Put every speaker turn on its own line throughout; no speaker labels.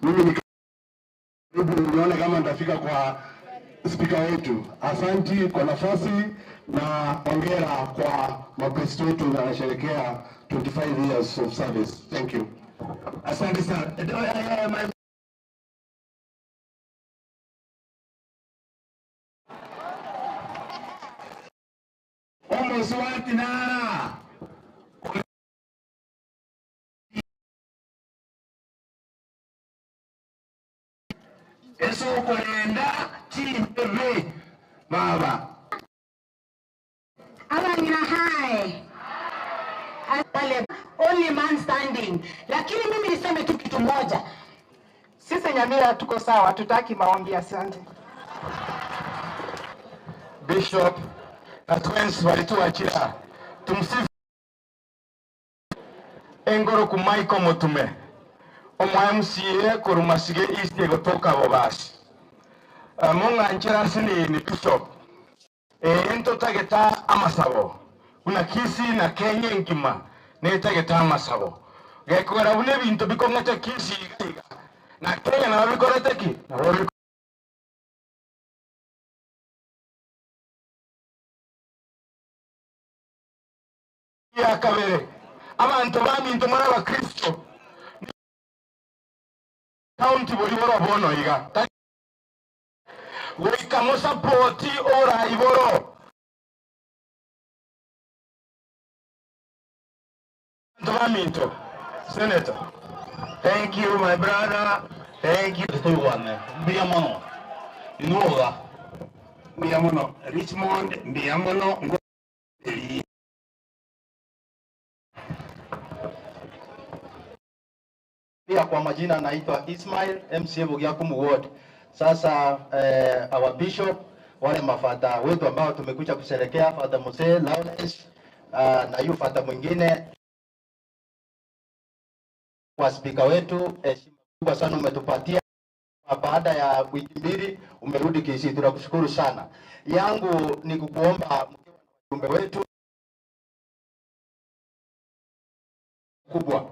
Mimi ni karibu nione kama nitafika kwa spika wetu. Asanti kwa nafasi na hongera kwa mapriest wetu na wanasherehekea 25 years of service. Thank you.
Asante sana. Omoswati nara. Esokorenda chintebe baba.
Abangina hai. Pale only man standing. Lakini mimi niseme tu kitu moja.
Sisi Nyamira tuko sawa, tutaki maombi, asante.
Bishop na twins walituachia. Tumsifu engoro ku Michael Mutume omwa MCA kurumasige East gotoka bobasi. Mung'anchera sini ni Bishop ntotageta amasabo buna Kisii na Kenya nkima netageta amasabo gekogera buna ebinto bikong'ete Kisii iga iga na Kenya nabo bikorete ki nabo ya kabere abantu baminto muri abakristo county bori boro bono iga goika mosapoti ora iboro baminto. Senator.
Thank you, my brother. Thank you.
Tuiwane. Mbia mono. Inuoga.
Mbia mono. Richmond, mbia mono.
Pia kwa majina naitwa Ismail MCA Bogiakumu Ward. Sasa our bishop, wale mafata wetu ambao tumekuja kusherekea, Father Mose Lawrence, na yu fata mwingine kwa speaker wetu, heshima kubwa sana umetupatia. Baada ya wiki mbili umerudi Kisii, tunakushukuru sana. Yangu ni kukuomba mkiwa na wajumbe wetu kubwa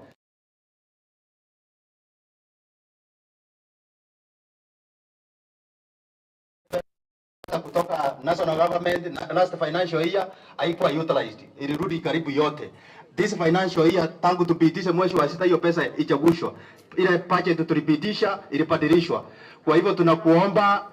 kutoka national government na last financial year haikuwa utilized, ilirudi karibu yote. This financial year tangu tupitishe mwezi wa 6 hiyo pesa ichagushwa, ile budget tulipitisha ilibadilishwa. Kwa hivyo tunakuomba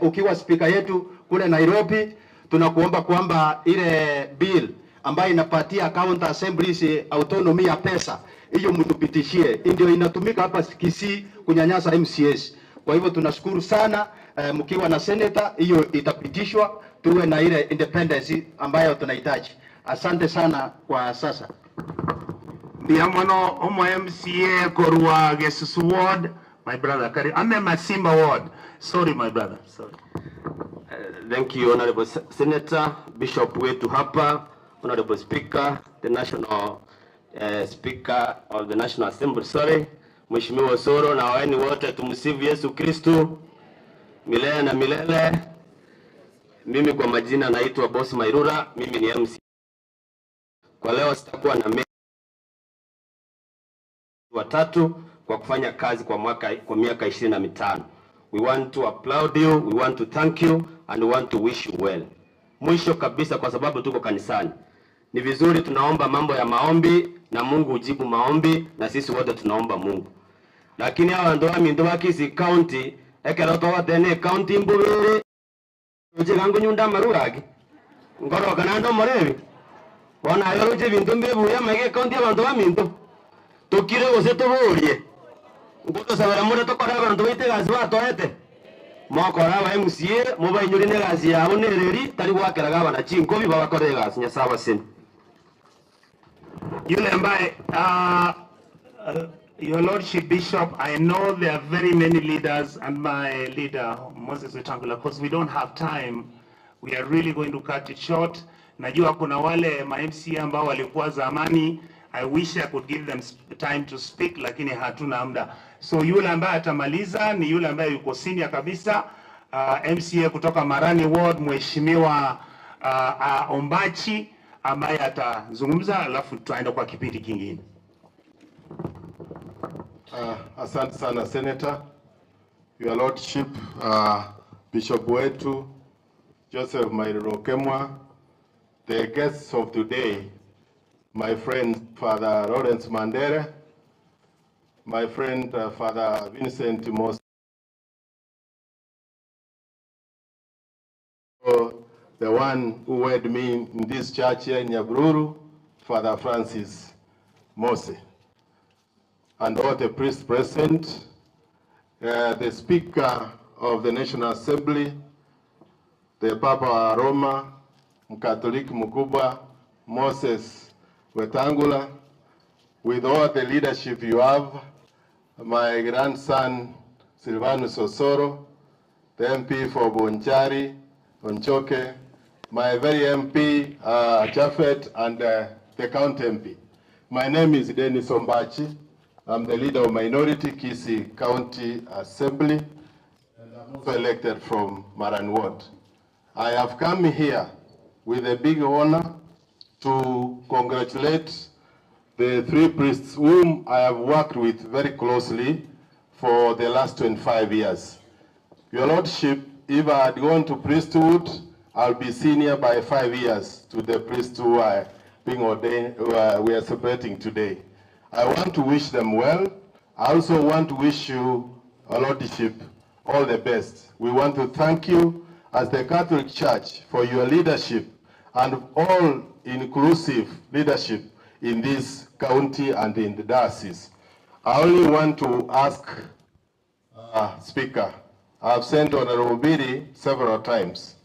ukiwa speaker yetu kule Nairobi, tunakuomba kwamba ile bill ambayo inapatia county assemblies autonomy ya pesa hiyo mtupitishie, ndio inatumika hapa Kisii kunyanyasa MCS. Kwa hivyo tunashukuru sana, mkiwa na senator hiyo itapitishwa, tuwe na ile independence ambayo tunahitaji. Asante sana kwa sasa.
Ndiamono omo MCA korwa Gesusu Ward, my brother Kari. Ame Masimba Ward. Sorry my brother. Sorry.
Thank you Honorable Senator, Bishop wetu hapa, Honorable Speaker, the National Speaker of the National Assembly, sorry. Mheshimiwa Osoro na waeni wote, tumsifu Yesu Kristu milele na milele. Mimi kwa majina naitwa Boss Mairura, mimi ni MC. Kwa leo sitakuwa na watatu kwa kufanya kazi kwa miaka 25. We want to applaud you, we want to thank you and we want to wish you well. Mwisho kabisa, kwa sababu tuko kanisani, ni vizuri tunaomba mambo ya maombi na Mungu hujibu maombi, na sisi wote tunaomba Mungu. Lakini hawa ndo wa ndo wa Kisii County ekero twagotene county mbubere ujigangu nyunda maruragi ngoroka nando morebi bona ayo ruje bintu mbibuya maige county abantu ba minto tukire gose tuburie ngutosabera muri tukora abantu baite gasi batoete mokora ba MCA mubainyuri ne gasi yabo nereri tari gwakera gabana chinkobi babakore gasi Nyasaye abaseni.
Yule ambaye Your Lordship Bishop, I know there are very many leaders and my leader Moses Wetangula, because we don't have time, we are really going to cut it short. Najua kuna wale ma MCA ambao walikuwa zamani, I wish I could give them time to speak, lakini hatuna muda. So yule ambaye atamaliza ni yule ambaye yuko senior kabisa, MCA kutoka Marani Ward, Mheshimiwa Ombachi ambaye atazungumza, alafu tutaenda kwa kipindi kingine.
Asante sana Senator, Your Lordship, Bishop wetu Joseph Mairura Okemwa, the guests of today, my friend Father Lawrence Mandere, my friend Father Vincent Mos, the one who wed me in this church here in Nyabururu, Father Francis Mose, and all the priests present, the Speaker of the National Assembly, the Papa wa Roma, Mkatoliki mkubwa Moses Wetangula, with all the leadership you have, my grandson Silvanus Osoro, the MP for Bonchari, Onchoke, my very MP, Japhet, and the county MP. My name is Dennis Ombachi. I'm the leader of Minority Kisii County Assembly, and I'm also elected from Maran Ward. I have come here with a big honor to congratulate the three priests whom I have worked with very closely for the last 25 years. Your Lordship, if I had gone to priesthood, I'll be senior by 5 years to the priests who are being ordained, who we are celebrating today. I want to wish them well. I also want to wish you, Your Lordship, all the best. We want to thank you as the Catholic Church for your leadership and all inclusive leadership in this county and in the diocese. I only want to ask, Speaker, I have sent Honorable Biri several times.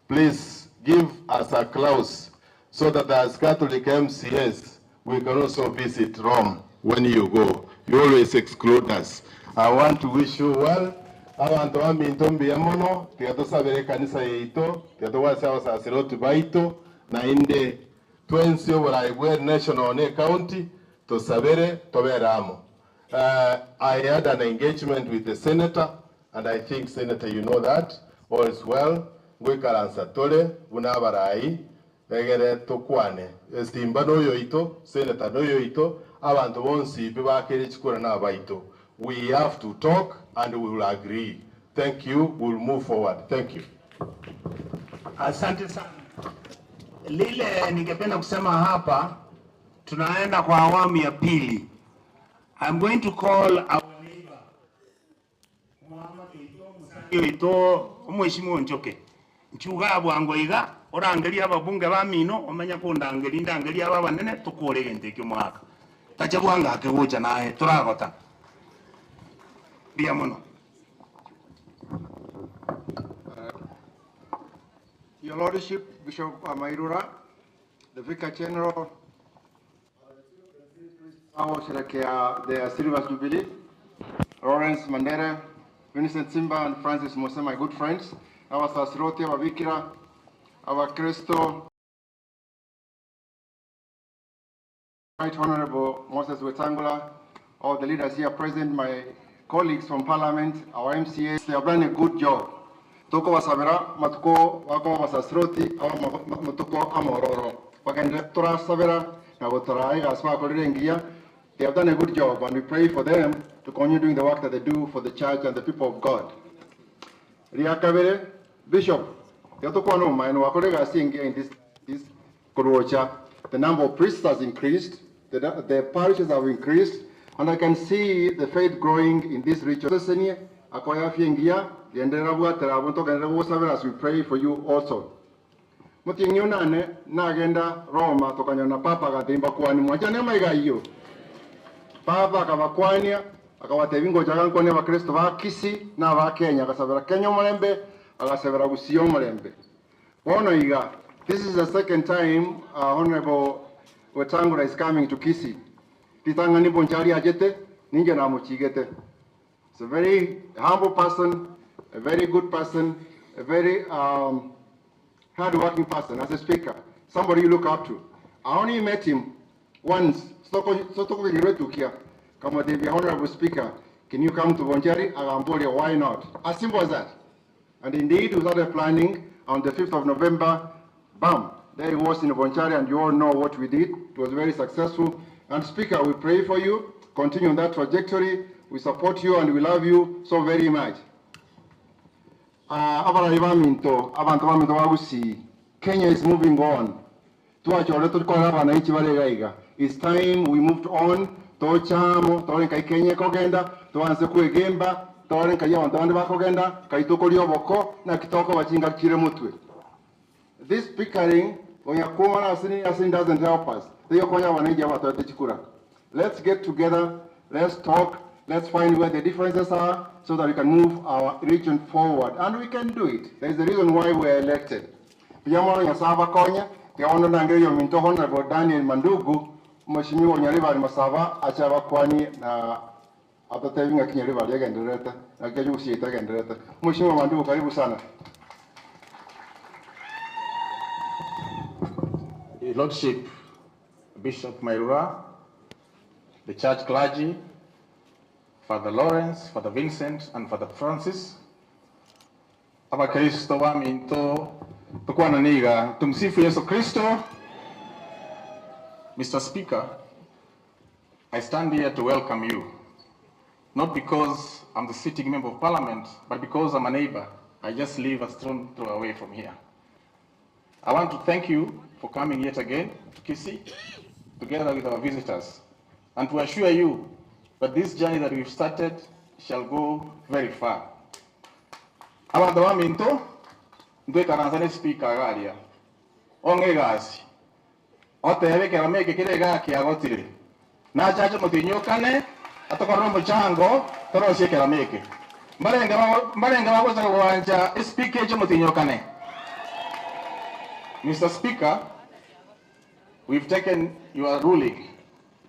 Please give us a clause so that as Catholic MCS, we can also visit Rome when you go. You always exclude us. I want to wish you well. Abantu baminto mbuya mono, tiga tosabere ekanisa yaito, tiga tobwase abasasiroti baito, naende twensi oborai bwa national ne county, tosabere tobere amo. I had an engagement with the senator, and I think, Senator, you know that, all is well. Gwikaransa tore, buna abarai, egere tokwane. Esimba noyo ito, Senator noyo ito, abantu bonsi bibakere chikura na abaito. We have to talk and we will agree. Thank you. We'll move forward. Thank you.
Asante sana. Lile ningependa kusema hapa, tunaenda kwa awamu ya pili. I'm going to call our neighbor Ito omweshimiwa Njoke nchuga bwango iga orangeria ababunge bamino omenya kundangeri ndangeria aba banene tukore gento ekio mwaka tacha bwanga akegocha naye turagota bia mono.
Your Lordship, Bishop Mairura, the Vicar General, the Silver Jubilee, Lawrence Mandere, Vincent Simba, and Francis Mose, my good friends, our Sasiroti, our Bikira, our Christo, Right Honorable Moses Wetangula, all the leaders here present, my colleagues from Parliament, our MCAs, they have done a good job. Toko wasabera matuko wako wasasiroti awa matuko amororo. Wakaendelea sabera na gotora aswa kolirengia. They have done a good job, and we pray for them to continue doing the work that they do for the church and the people of God. Riakabere, Bishop, yatoko no maeno wakolega singi in this Korocha. The number of priests has increased, the parishes have increased, and I can see the faith growing in this region. As we pray for you also. Muting'yonane nagenda Roma tokanyona papa akatimba kwani mwachane maiga iyo. Papa akabakwania akabatebia ngocha nkone abakristo ba Kisii na ba Kenya akasabera Kenya omulembe akasabera Gusii omulembe. Bono iga, this is the second time Honorable Wetangula is coming to Kisii. Titangani bonchari ajete ninge na muchigete. It's a very humble person, a very good person, a very hard-working person as a speaker, somebody you look up to. I only met him once. Honorable Speaker, can you come to Bonchari? Agambolia, why not? As simple as that. And indeed, we started planning on the 5th of November. Bam, there he was in Bonchari, and you all know what we did. It was very successful. And Speaker, we pray for you. Continue on that trajectory. We support you and we love you so very much. Abarari baminto, abantu baminto bagusi. Kenya is moving on. Twachore tukora wananchi baregaiga. It's time we moved on. Tochamo, tore kai Kenya kogenda, tuanze kuegemba, tore kai abantu bandi bakogenda, kai tukorio boko na kitoko bachinga kire mutwe. This bickering onyakuwa na asini asini doesn't help us. Hiyo konya wananchi hapa chikura. Let's get together, let's talk, let's find where the differences are so that we can move our region forward. And we can do it. There is a reason why we are elected. Pia Nyasava Konya, tiaono nangeyo minto Honorable Daniel Mandugu, Mheshimiwa Nyaribari Masava, achaba kwani na atatevinga kinyaribari yagendereta, na keju usiita yagendereta. Mheshimiwa Mandugu, karibu sana.
Your Lordship, Bishop Mairura, the church clergy, Father Lawrence, Father Vincent, and Father Francis. Abakristo baminto tukwana niga tumsifu Yesu Kristo. Mr. Speaker, I stand here to welcome you, not because I'm the sitting member of parliament, but because I'm a neighbor. I just live a stone throw away from here. I want to thank you for coming yet again to Kisii, together with our visitors, and to assure you that this journey that we've started shall go very far. Abantu baminto, ntwekaranza ne speaker garia. Onge gasi. Otebe kerameke kire gaki agotire. Na chacho mutinyukane atokorwo muchango torosie kerameke. Mbarenge bagoza kuwanja speaker echo mutinyukane. Mr. Speaker, we've taken your ruling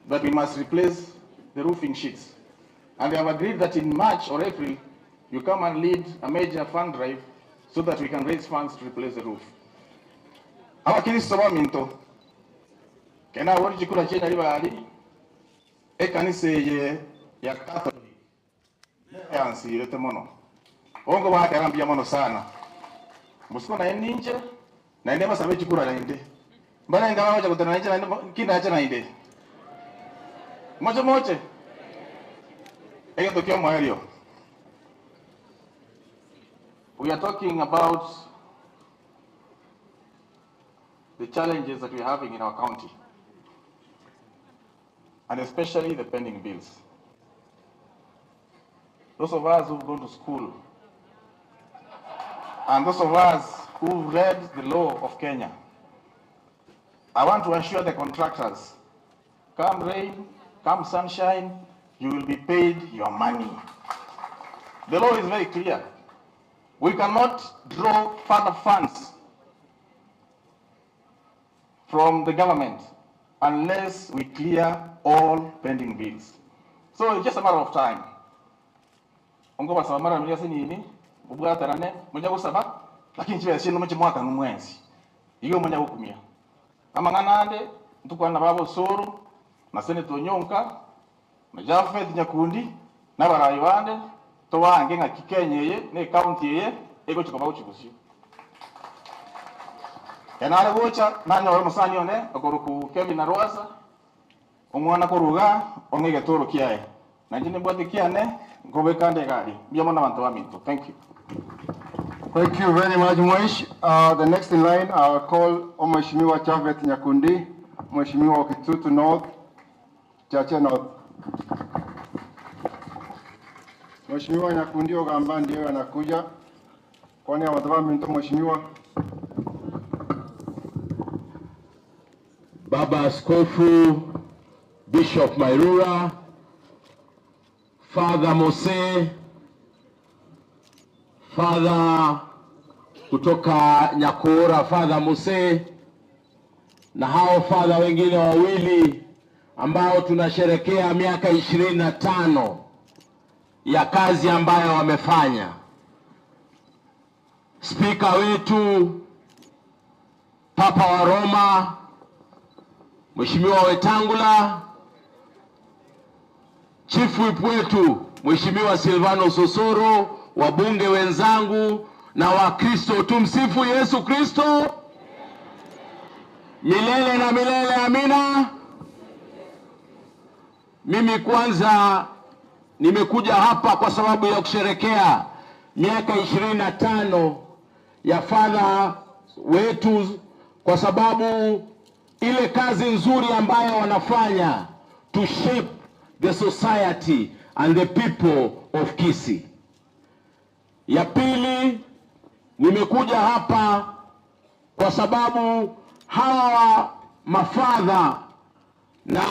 that we must replace the roofing sheets. And we have agreed that in March or April, you come and lead a major fund drive so that we can raise funds to replace the roof. Abakristo baminto, kena wori chikura chena libali, ekanisa eye ya Catholic, yansirete mono. Ongo bakarambia mono sana. Musiko na ninje, na inde basabe chikura na inde. Mbana ngaba bacha kutana nje na kinda acha na inde. Moche moche. Ego tokio mwario. We are talking about the challenges that we are having in our county, and especially the pending bills. Those of us who've gone to school, and those of us who read the law of Kenya, I want to assure the contractors, come rain, come sunshine, you will be paid your money. The law is very clear. We cannot draw further funds from the government unless we clear all pending bills. So it's just a matter of time. Ongo basaba mara mjase nini, ubwatarane, mja gusaba, lakini chiwe sino mche mwaka ngumwenzi. Iyo mja hukumia. Ama nganande, ntukwana babo soro, na Senator Onyonka, na Jafet Nyakundi, na barayi bande, towange nga kikenyeye, ne county ye, ego chikoba uchikusio. Enare gocha, nanya wale musani one, okoruku Kevin Arwasa, omwana koruga, ongege toro kiae. Na njini mbwate kiane, ngobe kande gari. Mbia mona bantu baminto. Thank you.
Thank you very much, Mwesh. The next in line, I'll call Mheshimiwa Chavet Nyakundi, Mheshimiwa Kitutu North, Chache North. Mheshimiwa Nyakundi Ogamba ndiye anakuja. Kwani abantu Mheshimiwa.
Baba Askofu Bishop Mairura, Father Mose, Father kutoka Nyakura, Father Mose, na hao father wengine wawili ambao tunasherekea miaka 25 ya kazi ambayo wamefanya. Spika wetu Papa wa Roma Mheshimiwa Wetangula, Chief Whip wetu Mheshimiwa Silvano Sosoro, wabunge wenzangu na Wakristo, tumsifu Yesu Kristo milele na milele, amina. Mimi kwanza Nimekuja hapa kwa sababu ya kusherekea miaka 25 ya father wetu, kwa sababu ile kazi nzuri ambayo wanafanya to shape the society and the people of Kisii. Ya pili, nimekuja hapa kwa sababu hawa mafadha na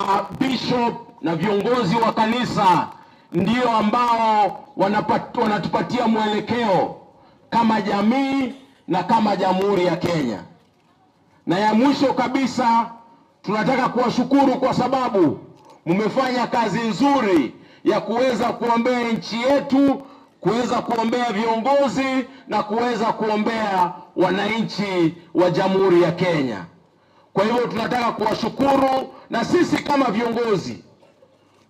bishop na viongozi wa kanisa ndio ambao wanatupatia mwelekeo kama jamii na kama Jamhuri ya Kenya. Na ya mwisho kabisa, tunataka kuwashukuru kwa sababu mmefanya kazi nzuri ya kuweza kuombea nchi yetu, kuweza kuombea viongozi na kuweza kuombea wananchi wa Jamhuri ya Kenya. Kwa hivyo tunataka kuwashukuru, na sisi kama viongozi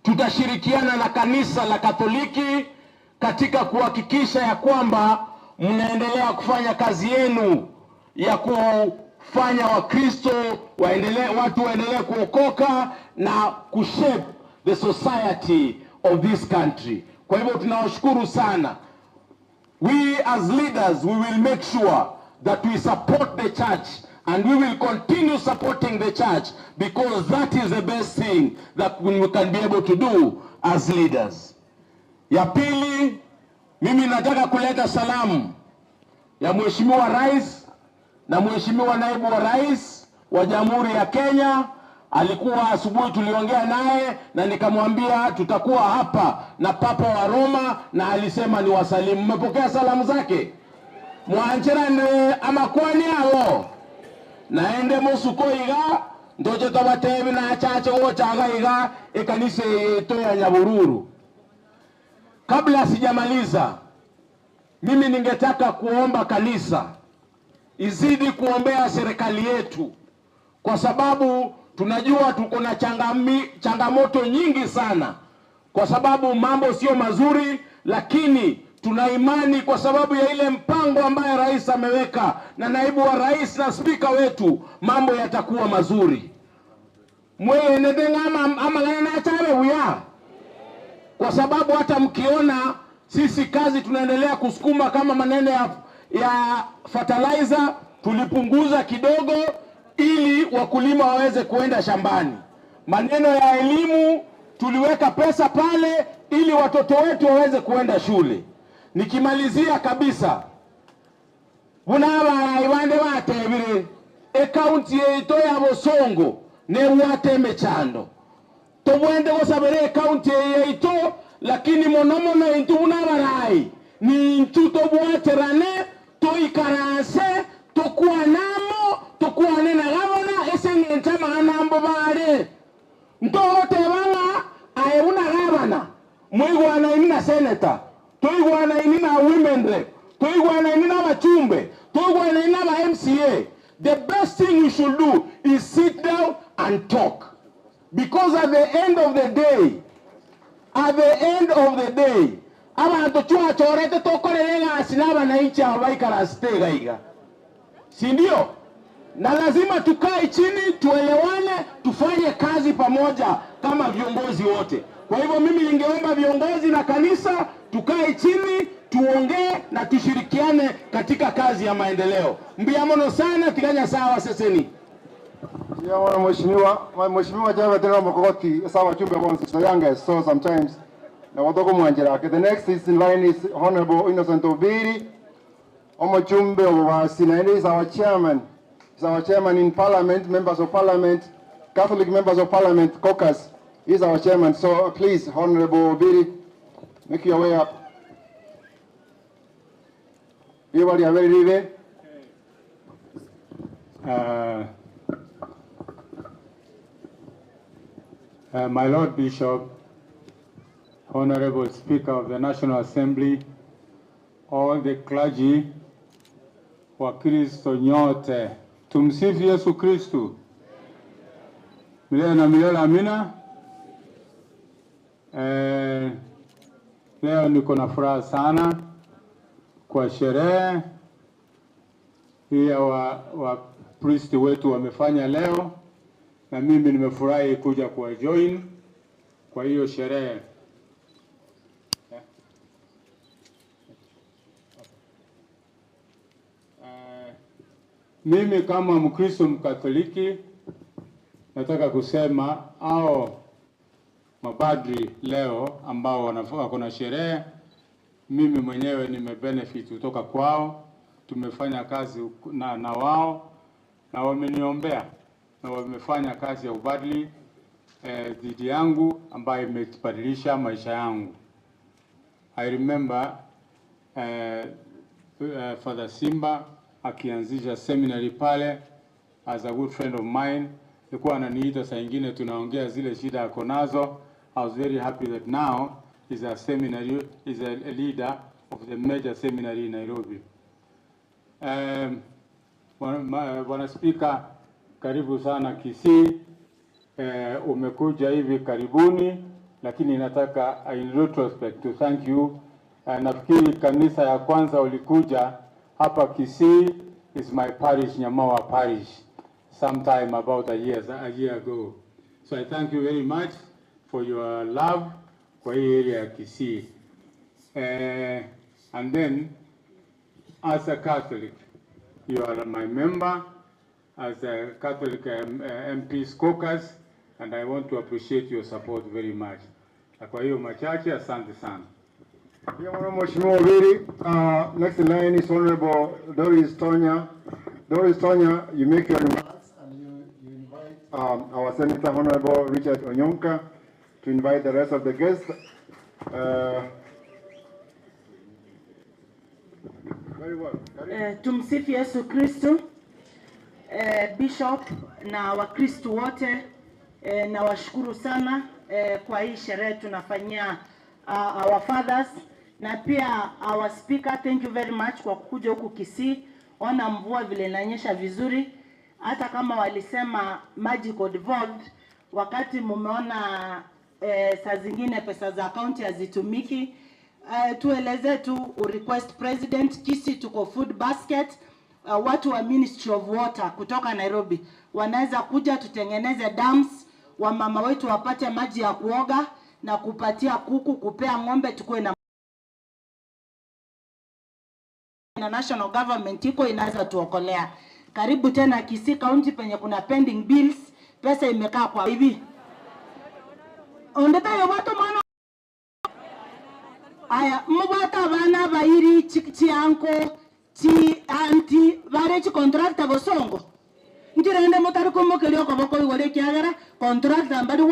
tutashirikiana na kanisa la Katoliki katika kuhakikisha ya kwamba mnaendelea kufanya kazi yenu ya kufanya Wakristo waendelee, watu waendelee kuokoka na kushape the society of this country. Kwa hivyo tunawashukuru sana. We as leaders, we will make sure that we support the church and we will continue supporting the church because that is the best thing that we can be able to do as leaders. Ya pili, mimi nataka kuleta salamu ya Mheshimiwa Rais na Mheshimiwa Naibu wa Rais wa Jamhuri ya Kenya. Alikuwa asubuhi tuliongea naye na nikamwambia tutakuwa hapa na Papa wa Roma, na alisema ni wasalimu. Mmepokea salamu zake? Mwanjirane amakwani abo naende musuko iga ndoche tobatebi na chache gochaga iga ekanisa yetu ya Nyabururu. Kabla sijamaliza, mimi ningetaka kuomba kanisa izidi kuombea serikali yetu, kwa sababu tunajua tuko na changamoto nyingi sana, kwa sababu mambo sio mazuri, lakini tuna imani kwa sababu ya ile mpango ambayo rais ameweka na naibu wa rais na spika wetu, mambo yatakuwa mazuri. Kwa sababu hata mkiona sisi kazi tunaendelea kusukuma, kama maneno ya fertilizer tulipunguza kidogo ili wakulima waweze kuenda shambani. Maneno ya elimu tuliweka pesa pale ili watoto wetu waweze kuenda shule. Nikimalizia kabisa, bunaba ibande batebire ekaunti yeito ya Bosongo ne mechando tobwende gosabere ekaunti yeito, lakini monomono intu bunabarai ni intu tobwaterane toikaranse tokuanamo tokuane na gabona eseng'encha maganambo bare ntogotebang'a aye buna gabana mwigwana ini na senator, toigwana ini na women rep, toigwana ini na bachumbe, toigwana ini na ba MCA. The best thing we should do is sit down and talk, because at the end of the day, at the end of the day, abantu chwachorete tokorere gasi na bananchi abo baikarasite gaiga, si ndio? Na lazima tukae chini tuelewane, tufanye kazi pamoja kama viongozi wote. Kwa hivyo mimi ningeomba viongozi na kanisa tukae chini, tuongee na tushirikiane katika kazi ya maendeleo. Mbiamono sana tiganya sawa seseni.
Yeah, Mheshimiwa Java tena Mokogoti sawa chumbe bonzi so young so sometimes na watoko mwanjira. The next is in line is Honorable Innocent Obiri Omochumbe Obasi, is our chairman. He's our chairman in parliament, members of parliament, Catholic members of parliament caucus. He's our chairman. So please, Honorable Obiri, make your way up.
My Lord Bishop, Honorable Speaker of the National Assembly, all the clergy, Wakristo nyote, tumsifu Yesu Kristu milele na milele, amina. Leo niko na furaha sana kwa sherehe hii ya wa priest wetu wamefanya leo, na mimi nimefurahi kuja kuwa join kwa hiyo sherehe. Mimi kama Mkristo Mkatoliki nataka kusema hao mapadri leo ambao wako na sherehe, mimi mwenyewe nimebenefit kutoka kwao. Tumefanya kazi na wao na wameniombea na wamefanya kazi ya ubadili dhidi yangu ambayo imebadilisha maisha yangu. I remember Father Simba akianzisha seminary pale as a good friend of mine, alikuwa ananiita saa ingine tunaongea zile shida ako nazo. I was very happy that now is a seminary, is a leader of the major seminary in Nairobi. Bwana Spika, karibu sana Kisii. Umekuja hivi karibuni, lakini nataka in retrospect to thank you. Nafikiri kanisa ya kwanza ulikuja hapa Kisii is my parish, Nyamawa Parish, sometime about a year ago. So I thank you very much for your love kwa hii area ya Kisii. And then as a Catholic, you are my member as a Catholic MPs caucus, and I want to appreciate your support very much. Na kwa hiyo machache, asante sana.
Yeah, Mheshimiwa Obiri. Next in line is Honorable Doris Tonya. Doris Tonya, you make your remarks and you invite our Senator Honorable Richard Onyonka to invite the rest of the guests. Very well.
Tumsifu Yesu Kristo. Bishop na Wakristo wote, nawashukuru sana kwa hii sherehe tunafanyia our fathers na pia our speaker, thank you very much kwa kukuja huku Kisii. Ona mvua vile inanyesha vizuri, hata kama walisema maji iko devolved, wakati mumeona saa zingine pesa za kaunti hazitumiki. Tueleze tu request president, Kisii tuko food basket. Watu wa Ministry of Water kutoka Nairobi wanaweza kuja tutengeneze dams, wamama wetu wapate maji ya kuoga na kupatia kuku, kupea ng'ombe, tukuwe na national government iko inaweza tuokolea. Karibu tena Kisii County penye kuna pending bills, pesa imekaa kwa hivi. Ondeta yo watu mwana aya mubata abana bayiri chianko chi anti bare chi contractor bosongo njirende mutari kumukerio koboko igore kiagera contractor mbari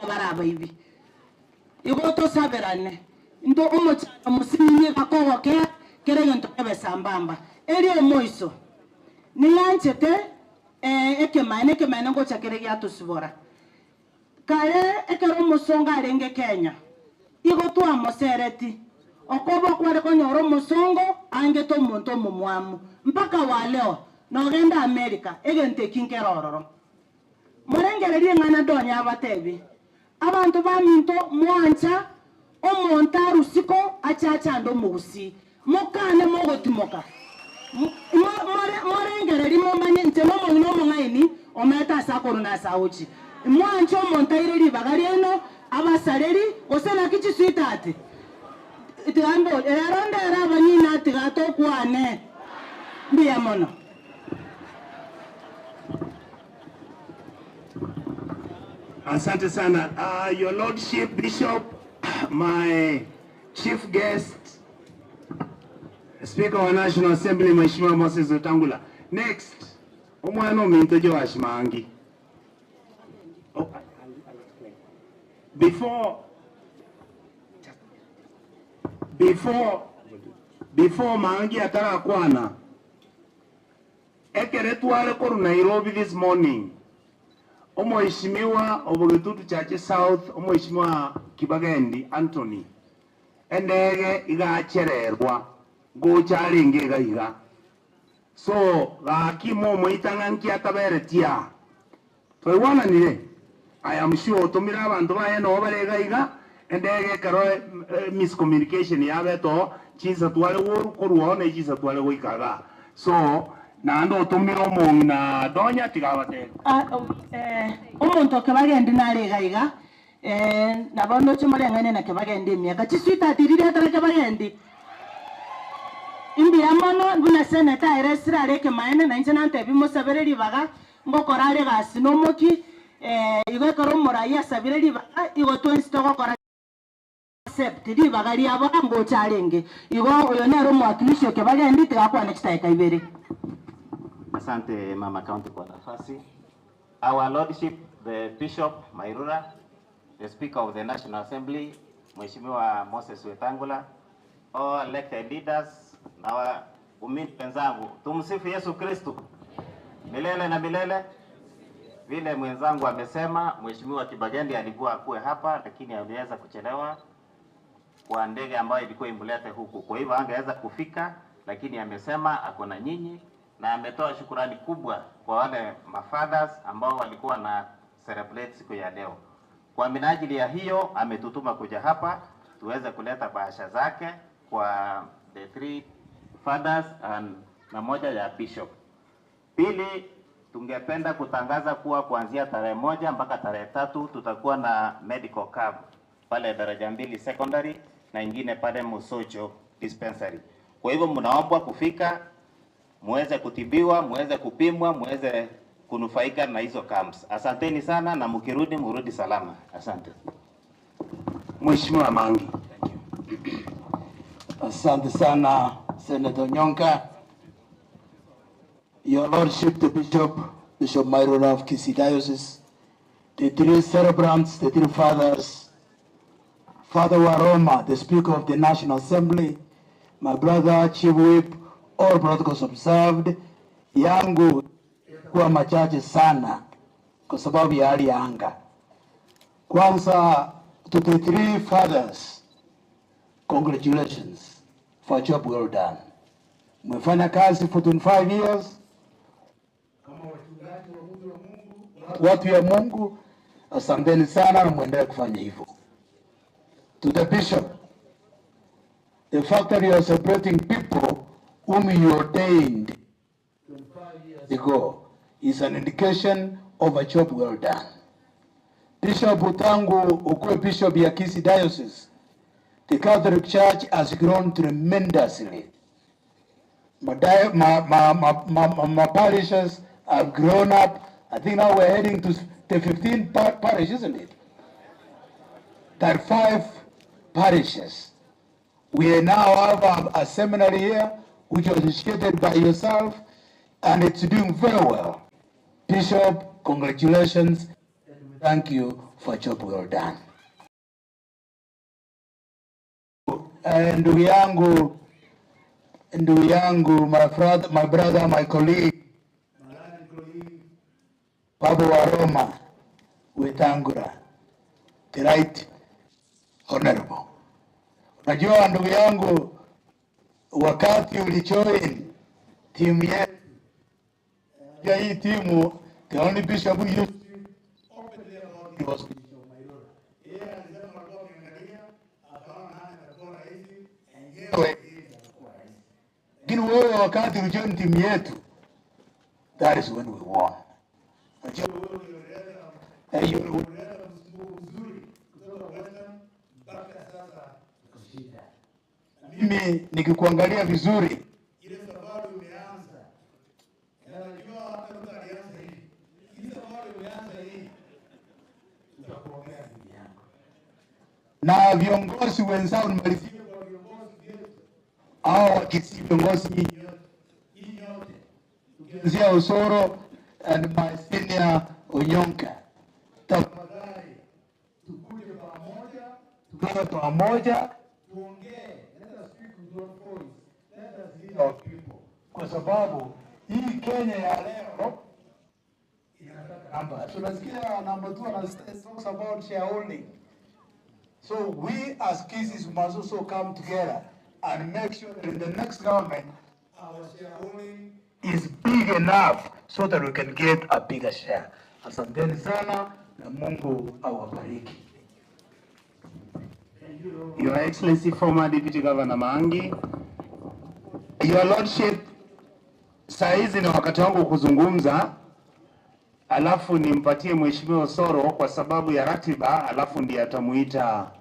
baraba hivi igo tosaberane ndo omochano musinyi akogokea kere gento kebe sambamba eri omoiso ning'anchete ekemaene ngocha kere giatusibora kare ekero omosongo arenge Kenya igo twamosereti okobo kware konyora omosongo angete omonto omomwamu mpaka wa leo nogenda America egente kinkera ororo morengererie ng'ana donya abatebi abantu baminto mwancha omonto arusiko achachande omogusi mokane mogotimoka morengereri momanye nche nomong'ina omong'aini omete ase akoru na ase aochi mwancha omonto aire ribaga rieno abasareri gose naki chisweetheart tigambo erero ndera abanyina tigatokwane mbuya mono.
Asante sana. Your Lordship Bishop, my chief guest, Speaker wa National Assembly Mheshimiwa Moses Wetangula. Next, omwana ominto Joash Mangi. Oh, I'll explain. Before Mangi atarakwana, ekere tware koru Nairobi this morning. Omheshimiwa Obogetutu Chache South, Omheshimiwa Kibagendi Anthony. Endege igachererwa gocha ringe iga. So gakimo moitanga ataberetia. Twaiwana nire. I am sure tumira abantu baye no barega iga endege karo miscommunication yabeto chinsa tware koruo ne chinsa tware goikaga. So nando tumira omong'ina donya tigabate.
Omonto kebagendi narega iga nabono chimoreng'ane na kebagendi emiaka chisweetheart riria atara kebagendi Imbiya mono buna seneta eresire areke maene na inche nantebi mosabere ribaga ngokora are gasi nomoki igo ekero omorai asabire ribaga igo twensi togokora accept ribaga riabo ngocha arenge igo oyo nero omwakilishi okebagendi tigakwana chitaeka ibere.
Asante Mama County kwa nafasi. Our Lordship the Bishop Mairura, the Speaker of the National Assembly, Mheshimiwa Moses Wetangula, all elected leaders na waumini wenzangu, tumsifu Yesu Kristo milele na milele. Vile mwenzangu amesema, Mheshimiwa Kibagendi alikuwa akuwe hapa lakini aliweza kuchelewa kwa ndege ambayo ilikuwa imlete huku, kwa hivyo angeweza kufika, lakini amesema ako na nyinyi na ametoa shukurani kubwa kwa wale mafathers ambao walikuwa na celebrate siku ya leo. Kwa minajili ya hiyo ametutuma kuja hapa tuweze kuleta bahasha zake kwa the three fathers and na moja ya bishop. Pili, tungependa kutangaza kuwa kuanzia tarehe 1 mpaka tarehe 3 tutakuwa na medical camp pale daraja 2 secondary na ingine pale Musocho dispensary. Kwa hivyo mnaombwa kufika muweze kutibiwa, muweze kupimwa, muweze kunufaika na hizo camps. Asanteni sana na mkirudi murudi salama. Asante.
Mheshimiwa Mangi.
Asante sana Senator Nyonka. Your Lordship the Bishop, Bishop Mairura of Kisii Diocese, the three celebrants, the three fathers, Father Waroma, the Speaker of the National Assembly, my brother Chief Whip, all protocols observed. Yangu kuwa machache sana kwa sababu ya hali ya anga. Kwanza, to the three fathers, congratulations for a job well done. Mmefanya kazi for 25 years watu ya Mungu, asanteni sana na muendelee kufanya hivyo. To the bishop, the fact that you are separating people whom you ordained 25 years ago is an indication of a job well done. Bishop, tangu ukuwe bishop ya Kisii Diocese, the Catholic Church has grown tremendously. My parishes have grown up. I think now we're heading to the 15 parish, isn't it? 35 parishes. We now have a seminary here, which was initiated by yourself, and it's doing very well. Bishop, congratulations. Thank you for a job well done. Ndugu yangu, my brother, my colleague, Baba wa Roma Wetangula, the right honorable. Unajua ndugu yangu, wakati ulijoin timu yetu, ya hii timu, the only bishop who used to openly about it was Bishop Mairura. Yeye alisema alikuwa ameangalia, akaona nani atakuwa rais, enyewe atakuwa rais. Lakini wewe wakati ulijoin timu yetu, that is when we won. Unajua wewe ulileta msimu mzuri kutoka Western mpaka sasa tukashinda. Mimi nikikuangalia vizuri, ile safari umeanza, najua hata mtu alianza hii, ile safari umeanza hii, tutakuombea ndugu yangu. Na viongozi wenzao, nimalizie kwa viongozi wetu hao wa Kisii, viongozi nyinyi nyote, tukianzia Osoro and my senior Onyonka, tafadhali tukuje pamoja, tukae pamoja, tuongee. Let us speak with one voice. Let us hear our people. Kwa sababu hii Kenya ya leo inataka namba. Tunasikia namba 2 ana talks about shareholding. So we as Kisiis must also come together and make sure that in the next government our shareholding is big enough so that we can get a bigger share. Asanteni sana na Mungu awabariki.
Your Excellency, former Deputy Governor Mangi.
Your Lordship, saa hizi ni wakati wangu kuzungumza,
alafu nimpatie Mheshimiwa Osoro kwa sababu ya ratiba, alafu ndiye atamuita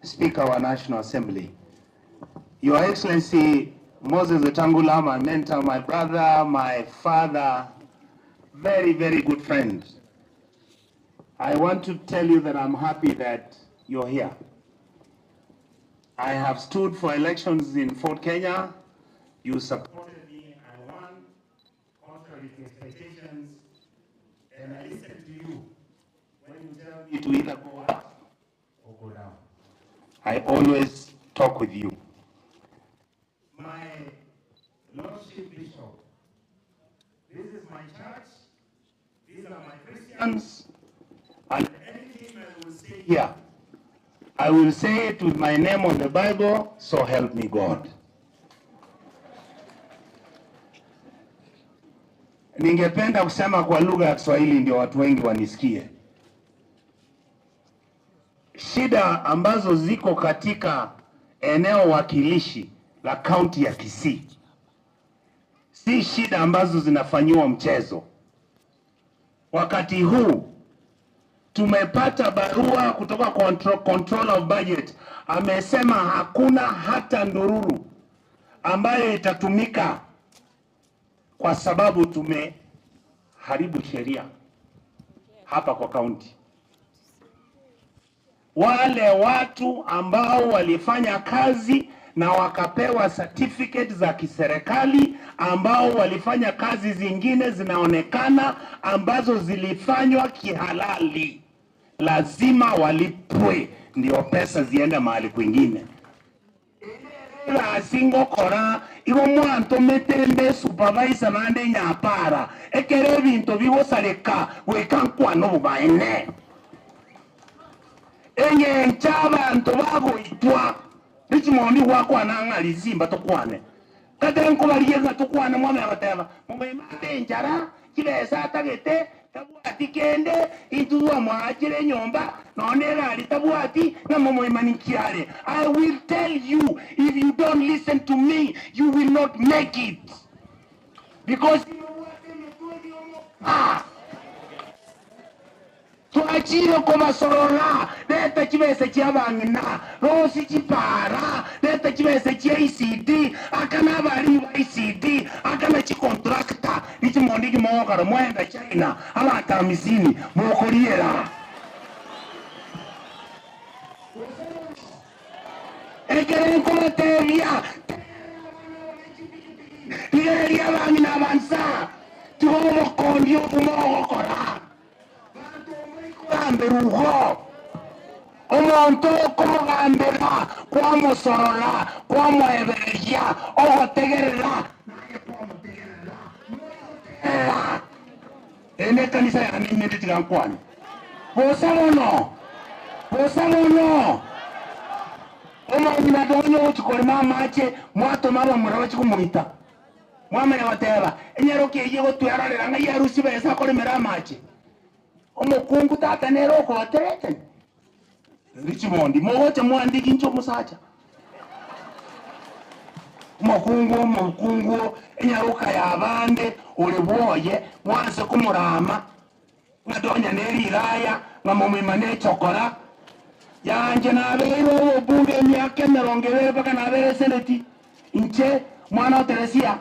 Speaker wa National Assembly. Your Excellency, Moses Wetangula, my mentor, my brother, my father, very, very good friend. I want to tell you that I'm happy that you're here. I have stood for elections in Fort Kenya. You supported me. I won, contrary to expectations, and I listen to you when you tell me to either go up or go down. I always talk with you. My Lordship Bishop, this is my church, these are my Christians, and anything I will say here, I will say it with my name on the Bible, so help me God. Ningependa kusema kwa lugha ya Kiswahili ndio watu wengi wanisikie. Shida ambazo ziko katika eneo wakilishi la kaunti ya Kisii si shida ambazo zinafanyiwa mchezo. Wakati huu tumepata barua kutoka Controller of Budget, amesema hakuna hata ndururu ambayo itatumika kwa sababu tumeharibu sheria hapa kwa kaunti. Wale watu ambao walifanya kazi na wakapewa certificate za kiserikali, ambao walifanya kazi zingine zinaonekana ambazo zilifanywa kihalali, lazima walipwe ndio pesa ziende mahali kwingine. Asingokora igo mwanto metembe supervisor nande nyapara ekere bintu bigosareka gwika nkwano bubaene enye nchabantu bagoitwa Richmond gwakwana ng'alizimba tokwane kate nkobariega tokwane mwame agateba mumaimate enjara chibesa atagete tabwati kende intuwa mwachire nyomba none egari tabwati na mumoimani kiare. I will tell you, if you don't listen to me, you will not make it, because twachire kobasorora leta chibesa chiabang'ina rosi chipara leta chibesa chia ECD akana abarimu ba ECD akana chicontractor ichimondi kimokara mwenda China abatamisini mokoriera ekere nkobatebia rigereria abang'ina abansa tigomokondi okumogokora gamberugo omonto okomogambera kwamosorora kwamoebereria ogotegerera ene kanisa yane tigankwana bosa mono bosa mono omong'ina donyo ochikorema amache mwatoma abamura bachikomwita mwamanya bateba enyaroki eyie gotwerorera ng'a yarusi besa akoremera amache omukungu tata nero okoterete Richmond mogoche mwandiki ncho musacha omukungu enyaruka ya bande uri bwoye mwanse kumurama ngadonya neriraya ngamumima nechokora yanje nabeire obunge emyaka emirongo ebere mpaka nabere seneti inche mwana wa Teresia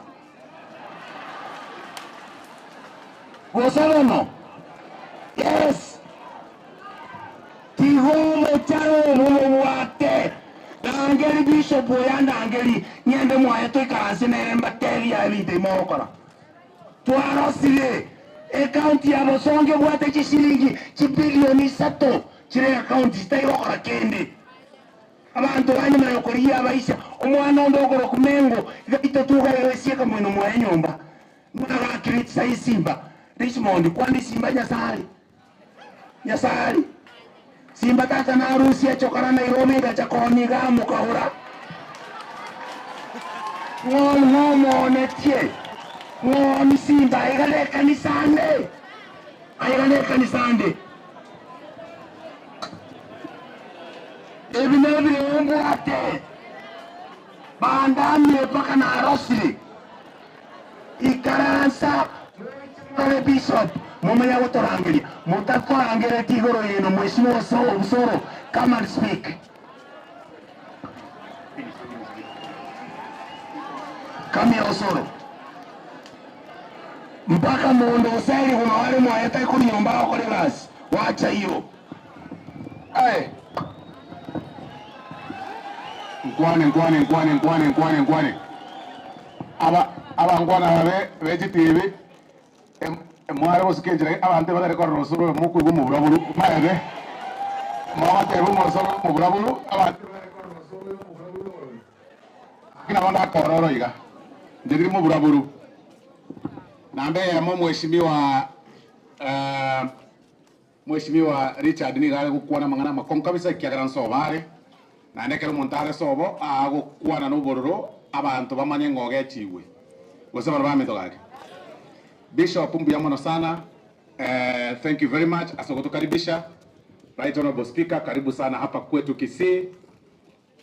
bosabono. Yes. Tihumo charo mumuwate. Nangeli bishop oya nangeli nyende mwaye toikaranse nere mbateria ebinto imogokora. Twarosire ekaunti ya Bosonge bwate chishilingi chibilioni 3 chire akaunti chitaigokora kende. Abantu banyuma yokoria abaisha omwana onde okoro kumengo igaito tugareresie mwino mwaye nyomba. Mwana isimba Richmond kwani simba nyasari nyasari simba tata na harusi ya chokara Nairobi gachakoni gamukahura ng'omonetie ng'omi simba aigane kanisande aigane kanisande ebinebire ombwate bandamire paka na harusi ikaransa Bishop mumenya gutorangeria mutatorangeretie igoro yino mheshimiwa Osoro, come and speak.
Kamia Osoro mpaka mundu useli kuna wale mwaeta ikuri nyumba kuri basi wacha hiyo.
Aye. Nkwane nkwane nkwane nkwane nkwane nkwane. Aba abangwana babe vegetivi mwari bosukenjira abantu bagare kwa rosoro muku gumu buraburu maebe mwabate rumo soro mu buraburu abantu bagare kwa rosoro mu buraburu kina banda kororo iga ndiri mu buraburu nambe ya mo mheshimiwa mheshimiwa Richard ni gare gukwana mangana makonka kabisa kiagara nsobare na nekero montare sobo agukwana n'ubororo abantu bamanye ngoge chiwe gose baro bamitogake. Bishop mbuya mono sana, thank you very much asogotukaribisha. Right Honorable Speaker, karibu sana hapa kwetu Kisii,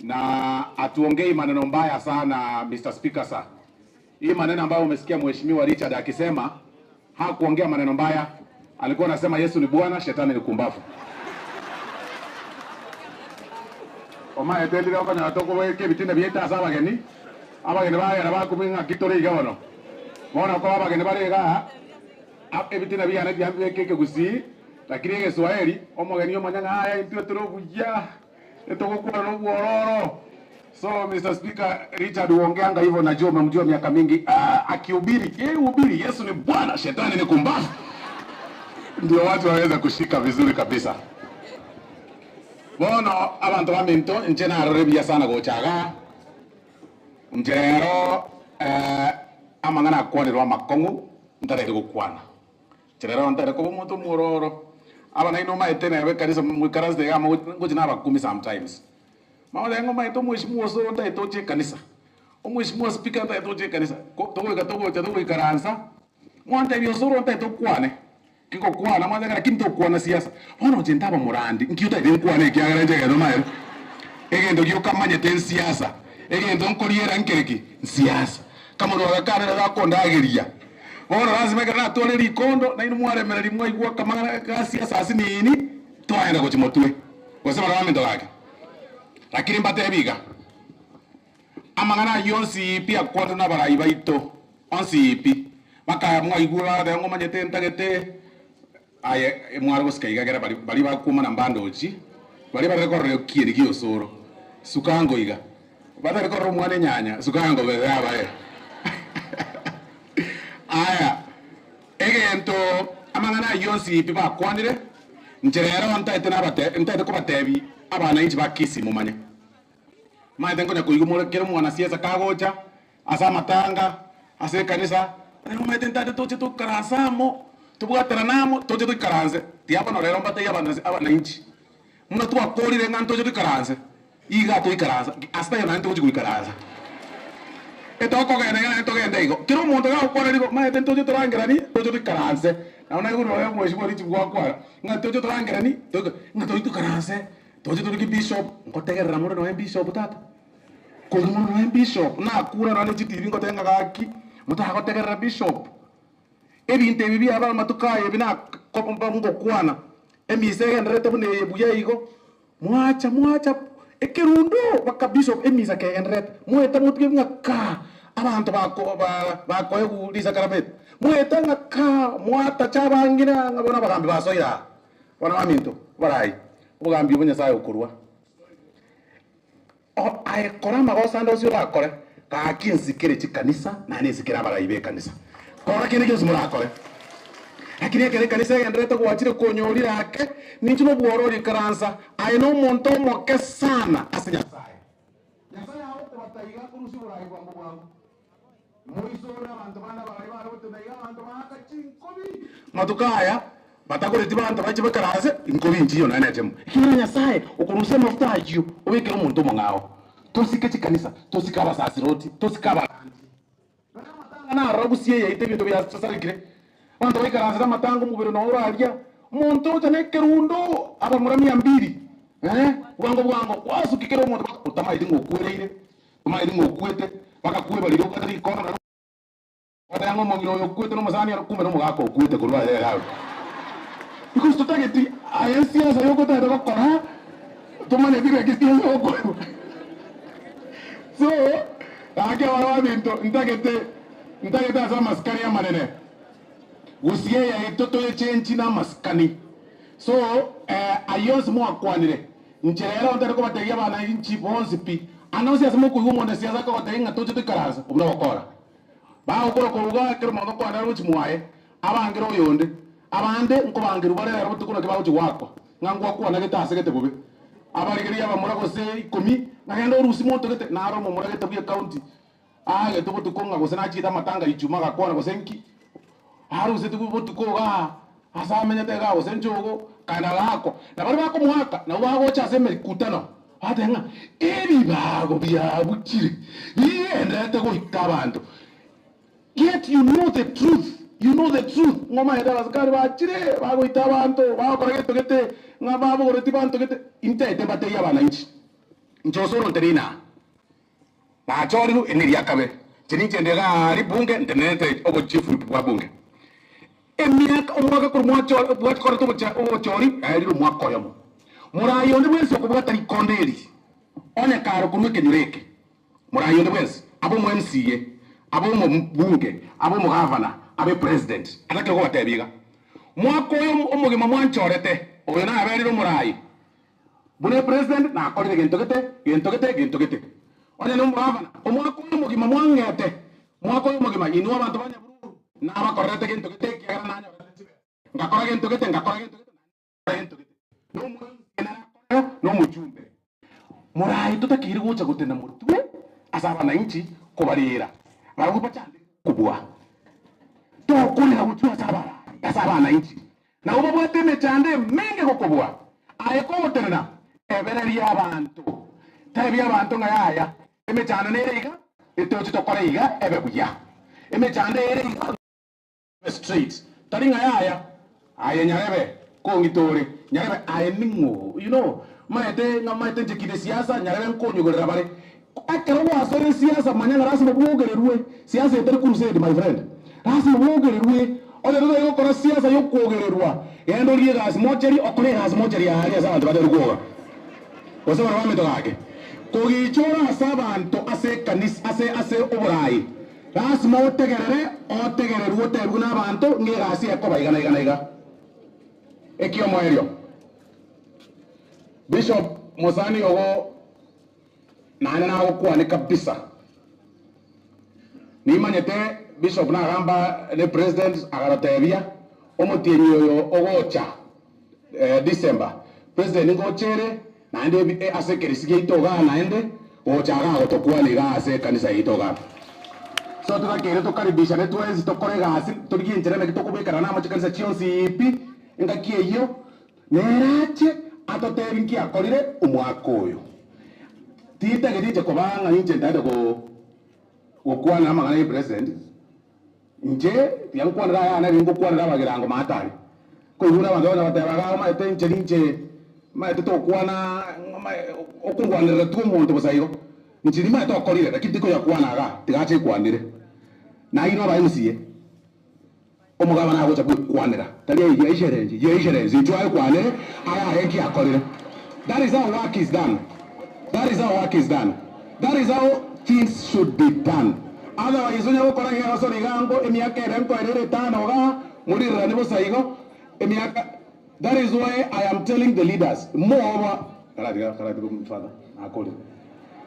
na atuongei maneno mbaya sana Mr. Speaker sir. Hii maneno ambayo umesikia mheshimiwa Richard akisema, hakuongea maneno mbaya, alikuwa anasema Yesu ni Bwana, shetani ni kumbafu. Omaye tendire okanya toko bitinda bieta asa abageni abageni bagera bakuminga kitore iga bono bona ko abageni barega ebitina biana biambeke Kisii lakini Kiswahili omogeni omanya haya intwe turobuya etogokura no bwororo. So Mr. Speaker, Richard uongeanga hivyo, najua umemjua miaka mingi, akihubiri yeye hubiri Yesu ni Bwana, shetani ni kumbafu, ndio watu waweza kushika vizuri kabisa. Bono abantu baminto nche narorebia sana gochaga njerero amang'ana akwanirwa makong'u ntarere gukwana ncherero ntare kuba omonto mwororo aba naino maete nebe kanisa mwikaranse iga ngochi na abakumi sometimes maorengo maete omweshimiwa osoro ntaete oche ekanisa omweshimiwa speaker ntaete oche ekanisa togoika togocha togoikaransa mwantebia osoro ntaete okwane kikokwana mwanza lakini tokwana siasa bono nje ndaba murandi nkiuta ide nkwana ekiagera njegero maero egendo giokamanyete nsiasa egendo nkoriera nkereki nsiasa kamurwaga karera gakondageria bono lazima ekero natware rikondo naino mwaremereri mwaigwa kamang'ana ga siasa ase nini twaenda gochimotwe gose barabamento gake lakini mbatebiga amang'ana ayio onsi pi akwanire na abarai baito onsi pi bakaya mwaigwa bateba ng'omanyete ntagete aye mwari gosika igagera bari bakuma na mbandochi bari barekorera kieni giosoro sukango iga batarekorera mwana nyanya sukango bebe abae aya egento amang'ana yonsi pi bakwanire ncherero ntaete nabate ntaete kubatebi abana inchi bakisi mumanye maete nkonya kuigumura kero mwana siasa kagocha asa matanga ase kanisa maete ntaete toche tukaransamo tubwatana namo toche tuikaranse tiaba rero mbate abana inchi muna twakorire ng'a ntoche tuikaranse iga tuikaransa asita yona ntoche kuikaransa etokogenda ng'a ntogenda igo kero omonto gagokwana rigo maete ntoche torangerani toche tuikaranse naona igoro oyo mheshimiwa Richard gwakwara ng'a toche torangerani ng'a toche tuikaranse toche toriki bishop nkotegerera more noe bishop tata kori mono noe bishop nakura none chitibi nkotenga gaki motagotegerera bishop ebinto ebi biaba amatuka ebi nakongokwana emise egenderete buna ebuya igo mwacha mwacha ekerundo baka bishop emisa kegenderete mwete motuge ng'a ka abantu bakoe risakarabete mwete ng'a ka mwatacha abang'ina ng'a bona abagambi basoira bona baminto barai obogambi obo Nyasaye okorwa aye kora amagosa ande osio orakore gaki nsikere chikanisa naende nsikere abarai ba ekanisa kora kende gionsi morakore lakini ekere ekanisa egenderete gwachire konyorire ake ninche nobworori ikaransa aye na omonto omoke sana ase Nyasaye. Nyasaye agokobataiga korusia oborai bwango bwango moisore abanto bande abarai bare gotenda iga abanto baaka chinkobi matuka aya batakoreti banto bache bakaranse inkobi nchiyo naende achemo ekero Nyasaye okorusia amafuta ayio obekere omonto omong'ao tosike chikanisa tosike abasasiroti tosike abarandi naragusie yaite ebinto biasarikire banto baikaranse amatango omobere noo oraria omonto ocha na ekerundo abamura 200 bwango bwango gwasukikere omonto otamaete ng'okwereire omaete ng'okwete bakakwebarire obwate rikondo batanga omong'ina oyo okwete na omosani kumbe na omogaka okwete korwa aye yawe because totageti aye siasa yogotagete gokora tomanyeti gaki siasa gokorwa so
Gaki abana binto ntagete ntagete asa maskani amanene. Gusie ya itoto ye na maskani. So ayos mo akwanire. Ncherera ondere ko bategia bana inchi bonsi pi. Anonsi asemo kuigu monde siasa ko bategia ngatoche tikaraza obuna gokora. Ba okoro koruga kero mondo kwana ruchi mwaye abangero yonde abande nkobangiru bare ro tukuna kibago chiwakwa ngangwa kwana getase gete bobe abarigeria abamura gose 10 ngagenda orusi moto gete naro momura gete bwe county age tuko gose nachita matanga ichuma gakwana gose nki aruse tuko ga asamenyete ga gose njogo kana lako na bari bakomuhaka na bagocha aseme kutano atenga ebibago byabukire biendete goika abantu. Yet you know the truth. You know the truth. Ngoma eda askari bachire bagoita abantu bakora geto gete ngaba bogoreti bantu gete intete bateya bananchi. Nchosoro nterina. Nachori eniria kabe. Chininche ndega ari bunge ntenete obo chief wa bunge. Emiaka omwaka kuri mwacho bwakora to obochori ari mwaka oyomo. Murayo ndi bwensi okubwata rikonderi. One karo kunwe kenyureke. Murayo ndi bwensi abo mu MCA abo mu bunge abo mu governor abe president atake ko batebiga mwako oyo omugima mwanchorete oyo na aberire murayi bune president na akorire gento gete gento gete gento gete one no governor omwako oyo omugima mwangete mwako oyo omugima inwa abantu banyaburu na abakorete gento gete kiagera nanyo ngakora gento gete ngakora gento gete gento gete no mu no mujumbe murayi tutakiri gucha gutena mutwe asaba wananchi kubarira baragupa cyane kubwa tokulira gutwa sabara asaba wananchi na ubo bwateme cyane menge kokobwa ayeko muterana ebereria abantu tebi abantu ngayaya emechano nerega etochi tokora iga ebe buya emechano erega street tari ngayaya aye nyarebe kongitore nyarebe aye ningo you know maete ngamaete njikide siasa nyarebe nkonyugorera bare akero wasore siasa manyanga rasima bwogererwe siasa etari crusade my friend rasima bwogererwe ole ndo yokora siasa yokwogererwa yendo rie gas mocheri okore gas mocheri ari asa abantu batari kuoga ose bara bamito gake kogichora asa abantu ase kanisa ase ase oborai rasima otegerere otegererwe oterwe na abantu ngegasi ekobaigana igana iga ekio moerio Bishop Mosani ogo nane na gukwane kabisa nimanyete bishop nagamba ne president agaratebia omotienyi oyo ogocha December president ngochere naende ase kerisi gitoga naende gocha agagotokwana iga ase kanisa gitoga so turakere tukaribisha netwezi tokore gasi turiginjira nekitokubikana na amachikanisa chionsi ipi engaki eyo nerache atotebi nkiakorire omwaka oyo titageriche kobanga inche ndade ko gokwana amang'ana ya president nje tiankwanera yana ringokwanera abagirango matari koigura abanto bana batebaga maete inche ninche maete tokwana okongwanera tu omonto bosa igo nchiri maete okorire lakini tikoyakwana aga tigache kwanire na ino aba MCA omugaba nagocha kwanera tari yaisherenje yaisherenje nchwaye kwanere aya enki akorire. That is how work is done. That is how work is done. That is how things should be done. Otherwise, onye gukora ngeso rigango emiaka ere nkoerere tano ga muririra nibo saigo emiaka. That is why I am telling the leaders more karadiga karadiga father akoli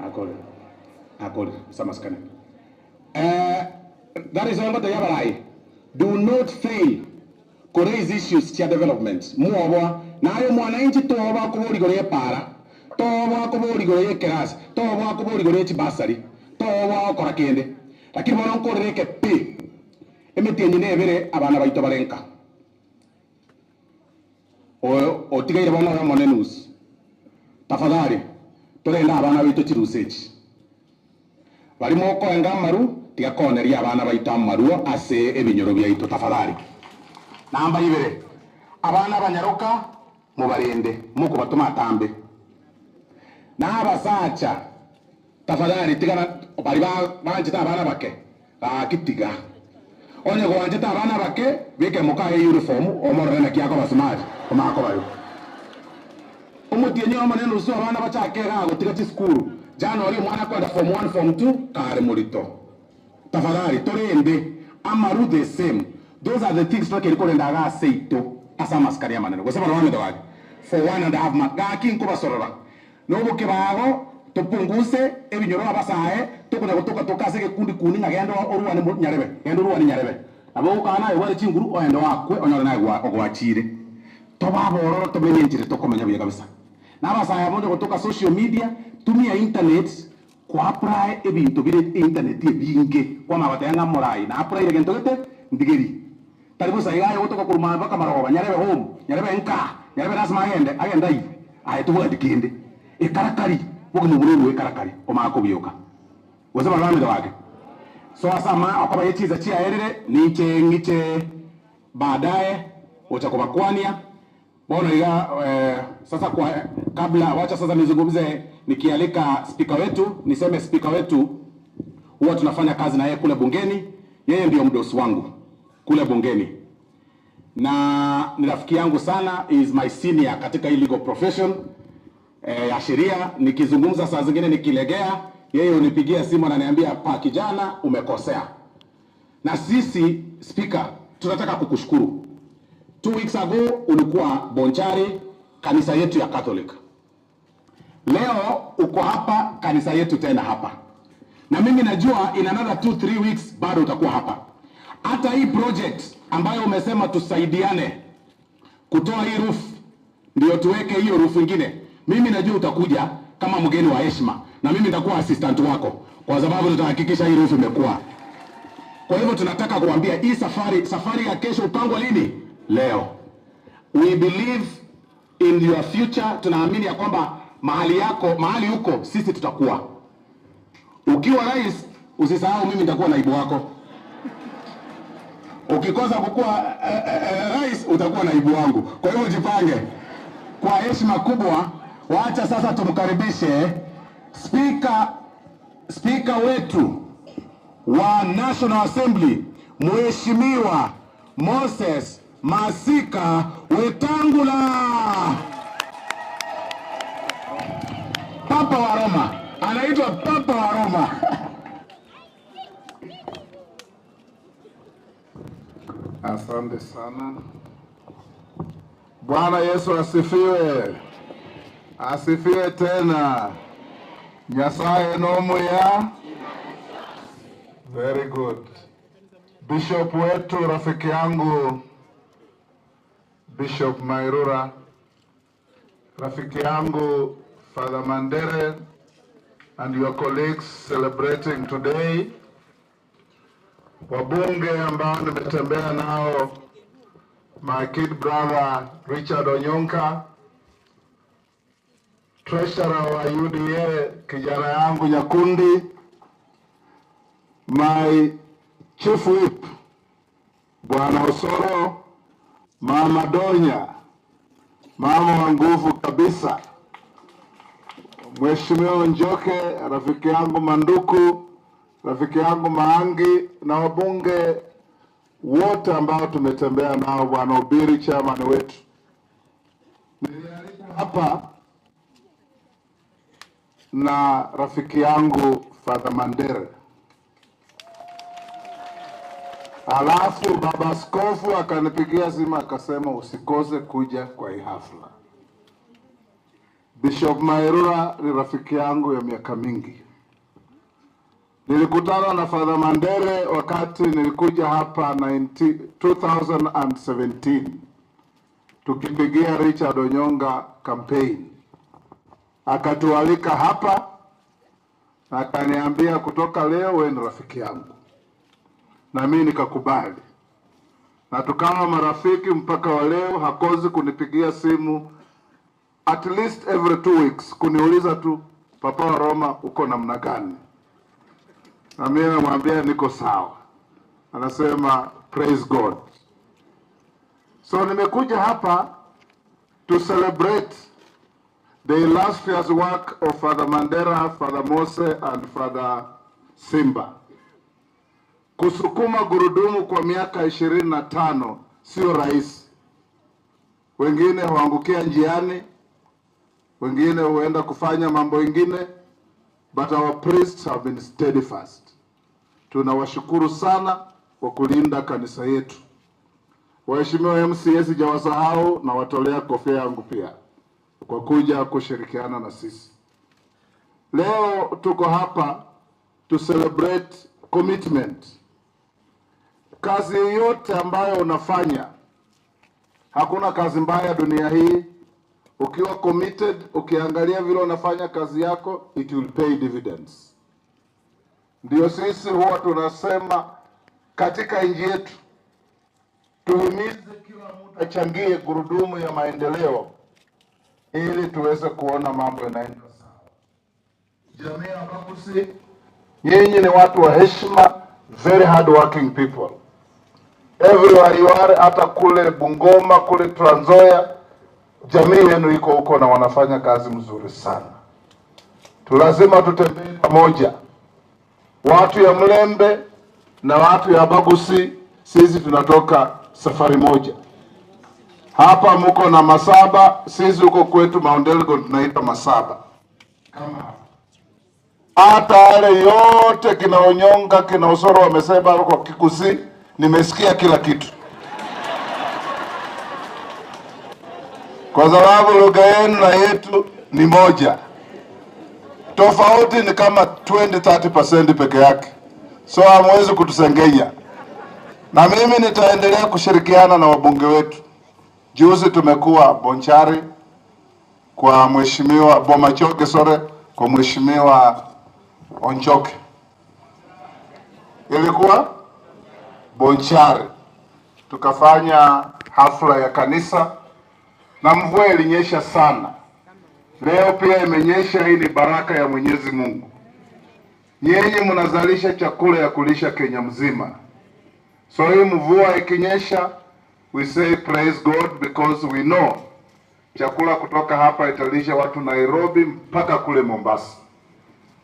akoli akoli samaskane that is why ngote yabarai do not fail to raise issues cha development muobo nayo mwananchi toba kuborigore para toba kuborigore kerasi toba kuborigore chibasari toba kora kende lakini bona nkorereke pe emitienyi nebere abana baito barenka o otigaire bona na monenus tafadhali torenda abana baito chirusechi barimo koenga amaru tigakoneria abana baito amaru ase ebinyoro byaito tafadhali. Namba ibere abana banyaroka mubarende mukubatuma atambe n'abasacha tafadhali tigana bari banjita abana bake bakitiga onye gwanjita abana bake bike mukahe uniform omorore na kiako basmart omako bayo omutienyi omonene uso abana bachake ga gotiga chi school January mwana kwenda form 1 form 2 kare murito. Tafadhali torende amaru the same. Those are the things twakiri kurenda ga seito asa maskari ya maneno. Gosema rwame dawagi. For 1.5 months gaki nkubasorora. Nobo kibago tupunguse ebinyoro abasae tukunya gutuka tukase gikundi kuni ngagendo oruane nyarebe. Gendo ruane nyarebe. Abo ukana iware chinguru oendo wakwe onyore na ogwachire. Tobabororo tumenye njire tukomenya buya kabisa. Na abasae bonde gutuka social media tumia internet kwa apply ebintu bire internet ebinge kwa mabatanga morai na apply ile gento gete ndigeri. Taribu saiga yo gutuka kuruma baka maroba nyarebe home nyarebe nka nyarebe lazima agende agenda hivi aye tuvuga dikinde ekarakari bugino bururu ekarakari omako byoka wazaba rwamida wake. So asama akoba yechiza chia erere niche ngiche baadaye utakomakwania bona iga sasa kwa kabla wacha sasa nizungumze nikialika speaker wetu. Niseme speaker wetu huwa tunafanya kazi na yeye kule bungeni. Yeye ndio mdosi wangu kule bungeni na ni rafiki yangu sana, is my senior katika hii legal profession ya sheria. Nikizungumza saa zingine nikilegea, yeye unipigia simu ananiambia pa kijana umekosea. Na sisi speaker tunataka kukushukuru. 2 weeks ago ulikuwa Bonchari, kanisa yetu ya Catholic. Leo uko hapa kanisa yetu tena hapa. Na mimi najua in another 2-3 weeks bado utakuwa hapa. Hata hii project ambayo umesema tusaidiane kutoa hii roof ndio tuweke hiyo roof nyingine, mimi najua utakuja kama mgeni wa heshima na mimi nitakuwa assistant wako kwa sababu tutahakikisha hii roof imekuwa. Kwa hivyo tunataka kuambia hii safari ya kesho upangwa lini? Leo. We believe in your future. Tunaamini ya kwamba mahali yako, mahali huko sisi tutakuwa. Ukiwa rais usisahau mimi nitakuwa naibu wako. Ukikosa kukua rais utakuwa naibu wangu. Kwa hiyo jipange. Kwa heshima kubwa, wacha sasa tumkaribishe speaker wetu wa National Assembly, Mheshimiwa Moses Masika Wetangula. Papa wa Roma. Anaitwa Papa wa Roma.
Asante sana. Bwana Yesu asifiwe. Asifiwe tena. Nyasaye nomuya. Very good. Bishop wetu rafiki yangu Bishop Mairura, rafiki yangu Father Mandere and your colleagues celebrating today, wabunge ambao nimetembea nao, my kid brother Richard Onyonka, treasurer wa UDA kijana yangu Nyakundi, my chief whip Bwana Osoro, Mama Donya, mama wa nguvu kabisa, Mheshimiwa Njoke, rafiki yangu Manduku, rafiki yangu Maangi, na wabunge wote ambao tumetembea nao, Bwana Obiri chairman wetu. Nilialikwa hapa na rafiki yangu Father Mandere. Alafu baba askofu akanipigia simu akasema usikose kuja kwa hii hafla. Bishop Mairura ni rafiki yangu ya miaka mingi. Nilikutana na Father Mandere wakati nilikuja hapa 2017 tukipigia Richard Onyonga campaign. Akatualika hapa na akaniambia kutoka leo wewe ni rafiki yangu. Na mimi nikakubali. Na tukawa marafiki mpaka wa leo. Hakosi kunipigia simu at least every 2 weeks kuniuliza tu, Papa wa Roma uko namna gani? Na mimi namwambia niko sawa. Anasema praise God. So nimekuja hapa to celebrate the illustrious work of Father Mandera, Father Mose and Father Simba. Kusukuma gurudumu kwa miaka 25 sio rahisi. Wengine huangukia njiani, wengine huenda kufanya mambo ingine, But our priests have been steadfast. Tunawashukuru sana kwa kulinda kanisa yetu. Waheshimiwa MCA, sijawasahau na watolea kofia yangu pia kwa kuja kushirikiana na sisi. Leo tuko hapa to celebrate commitment. Kazi yoyote ambayo unafanya, hakuna kazi mbaya dunia hii. Ukiwa committed, ukiangalia vile unafanya kazi yako, it will pay dividends. Ndio sisi huwa tunasema katika nchi yetu tuhimize kila mtu achangie gurudumu ya maendeleo ili tuweze kuona mambo yanaenda sawa. Jamii ya Abagusi, nyinyi ni watu wa heshima, very hard working people. Everywhere you are, hata kule Bungoma, kule Trans Nzoia, jamii yenu iko huko na wanafanya kazi mzuri sana. Tulazima tutembee pamoja, watu ya Mlembe na watu ya Abagusi, sisi tunatoka safari moja. Hapa muko na Masaba, sisi huko kwetu Mount Elgon tunaita Masaba. Hata yale yote kina Onyonga, kina Osoro wamesema kwa Kikusi, nimesikia kila kitu, kwa sababu lugha yenu na yetu ni moja. Tofauti ni kama 20-30% peke yake, so hamwezi kutusengenya. Na mimi nitaendelea kushirikiana na wabunge wetu. Juzi tumekuwa Bonchari kwa mheshimiwa Bomachoge, sore kwa mheshimiwa Onchoke, ilikuwa Bonchari, tukafanya hafla ya kanisa na mvua ilinyesha sana. Leo pia imenyesha. Hii ni baraka ya Mwenyezi Mungu. Nyinyi mnazalisha chakula ya kulisha Kenya mzima, so hii mvua ikinyesha, we say praise God because we know chakula kutoka hapa italisha watu Nairobi mpaka kule Mombasa,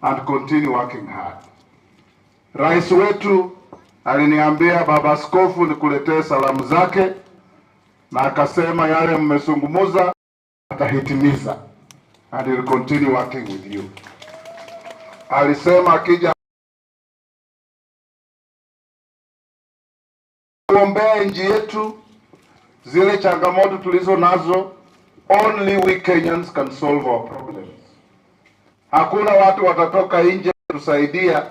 and continue working hard. Rais wetu aliniambia, baba askofu, nikuletee salamu zake, na akasema yale mmezungumza atahitimiza, and he'll continue working with you. Alisema akija kuombea nchi yetu, zile changamoto tulizo nazo, only we Kenyans can solve our problems. Hakuna watu watatoka nje kutusaidia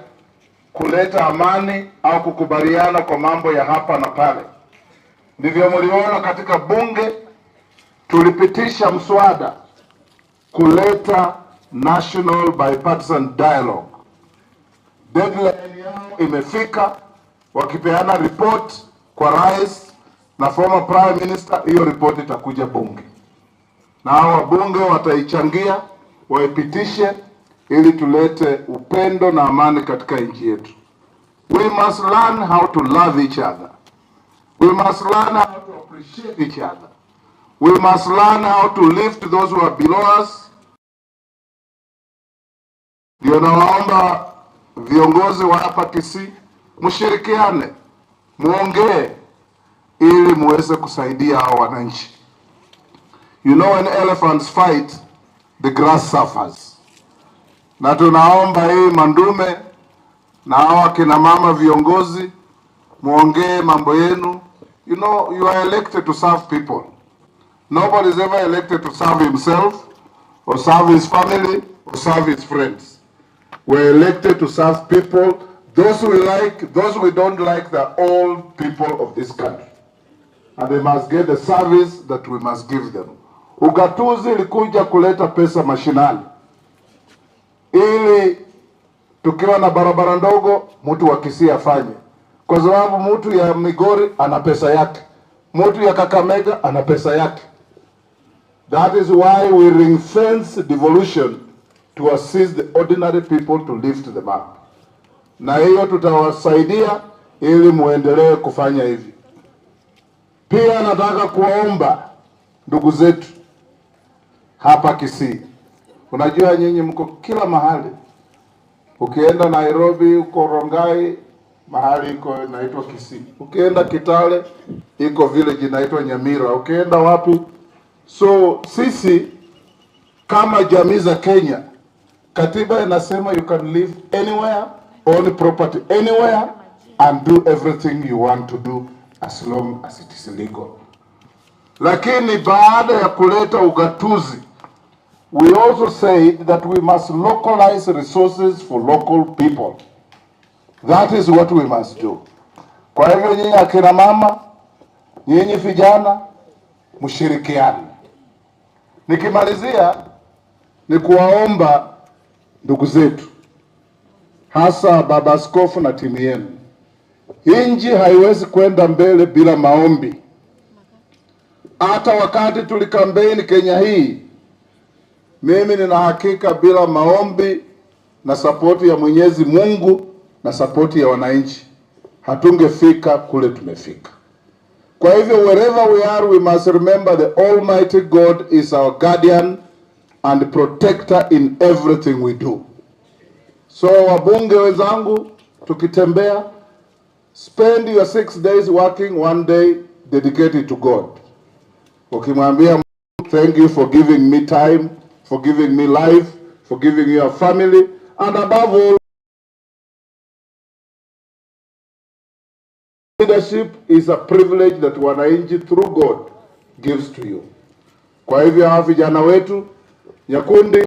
kuleta amani au kukubaliana kwa mambo ya hapa na pale. Ndivyo mliona katika bunge tulipitisha mswada kuleta National Bipartisan Dialogue. Deadline yao imefika, wakipeana report kwa rais na former prime minister, hiyo report itakuja bunge na hao wabunge wataichangia waipitishe, ili tulete upendo na amani katika nchi yetu. We must learn how to love each other. We must learn how to appreciate each other. We must learn how to lift those who are below us. Ndio nawaomba viongozi wa hapa Kisii mshirikiane, muongee ili muweze kusaidia hao wananchi. You know, when elephants fight, the grass suffers. Na tunaomba hii mandume na hawa kina mama viongozi muongee mambo yenu. You know, you are elected to serve people. Nobody is ever elected to serve himself or serve his family or serve his friends. We're elected to serve people. Those we like, those we don't like, they're all people of this country. And they must get the service that we must give them. Ugatuzi ilikuja kuleta pesa mashinani, ili tukiwa na barabara ndogo mtu wa Kisii afanye, kwa sababu mtu ya Migori ana pesa yake, mtu ya Kakamega ana pesa yake. That is why we ring fence devolution to assist the ordinary people to lift them up. Na hiyo tutawasaidia ili muendelee kufanya hivi. Pia nataka kuwaomba ndugu zetu hapa Kisii. Unajua nyinyi mko kila mahali. Ukienda Nairobi uko Rongai, mahali iko inaitwa Kisii. Ukienda Kitale iko village inaitwa Nyamira. Ukienda wapi? So sisi kama jamii za Kenya Katiba inasema you can live anywhere, own property anywhere and do everything you want to do as long as it is legal. Lakini baada ya kuleta ugatuzi, we also said that we must localize resources for local people. That is what we must do. Kwa hivyo nyinyi akina mama, nyinyi vijana, mshirikiane. Nikimalizia ni kuwaomba ndugu zetu, hasa baba askofu na timu yenu, nchi haiwezi kwenda mbele bila maombi. Hata wakati tulikampeni Kenya hii, mimi nina hakika bila maombi na sapoti ya Mwenyezi Mungu na sapoti ya wananchi hatungefika kule tumefika. Kwa hivyo wherever we are, we must remember the Almighty God is our guardian and protector in everything we do. So wabunge wenzangu, tukitembea, spend your 6 days working, 1 day dedicated to God. Ukimwambia thank you for giving me time, for giving me life, for giving you a family, and above all, leadership is a privilege that wananchi through God gives to you. Kwa hivyo hawa vijana wetu Nyakundi,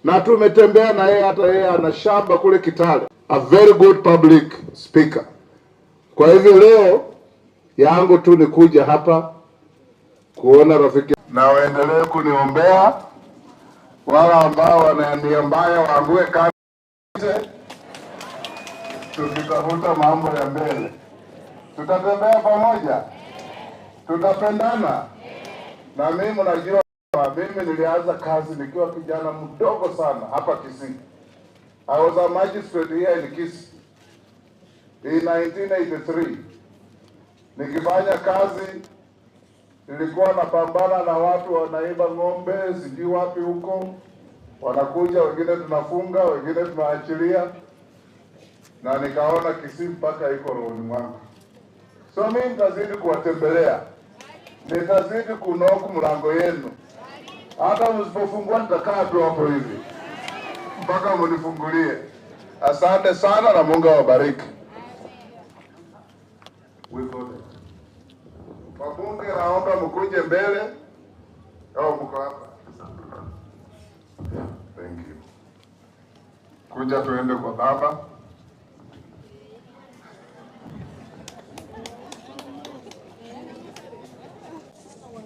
na tumetembea na yeye, hata yeye ana shamba kule Kitale, a very good public speaker. Kwa hivyo leo yangu tu ni kuja hapa kuona rafiki, na waendelee kuniombea. Wale ambao wana nia mbaya waangue kando, tukitafuta mambo ya mbele. Tutatembea pamoja, tutapendana. Na mimi najua, mimi nilianza kazi nikiwa kijana mdogo sana hapa Kisii. I was a magistrate here in Kisii in 1983. Nikifanya kazi nilikuwa napambana na watu wanaiba ng'ombe sijui wapi huko, wanakuja wengine tunafunga, wengine tunaachilia, na nikaona Kisii mpaka iko rohoni mwangu. So mimi nitazidi kuwatembelea, nitazidi kunoku mlango yenu, hata msipofungua nitakaa tu hapo hivi mpaka mnifungulie. Asante sana na Mungu awabariki. We go there. Wabunge naomba mkuje mbele au mko hapa? Thank you. Kuja tuende kwa baba.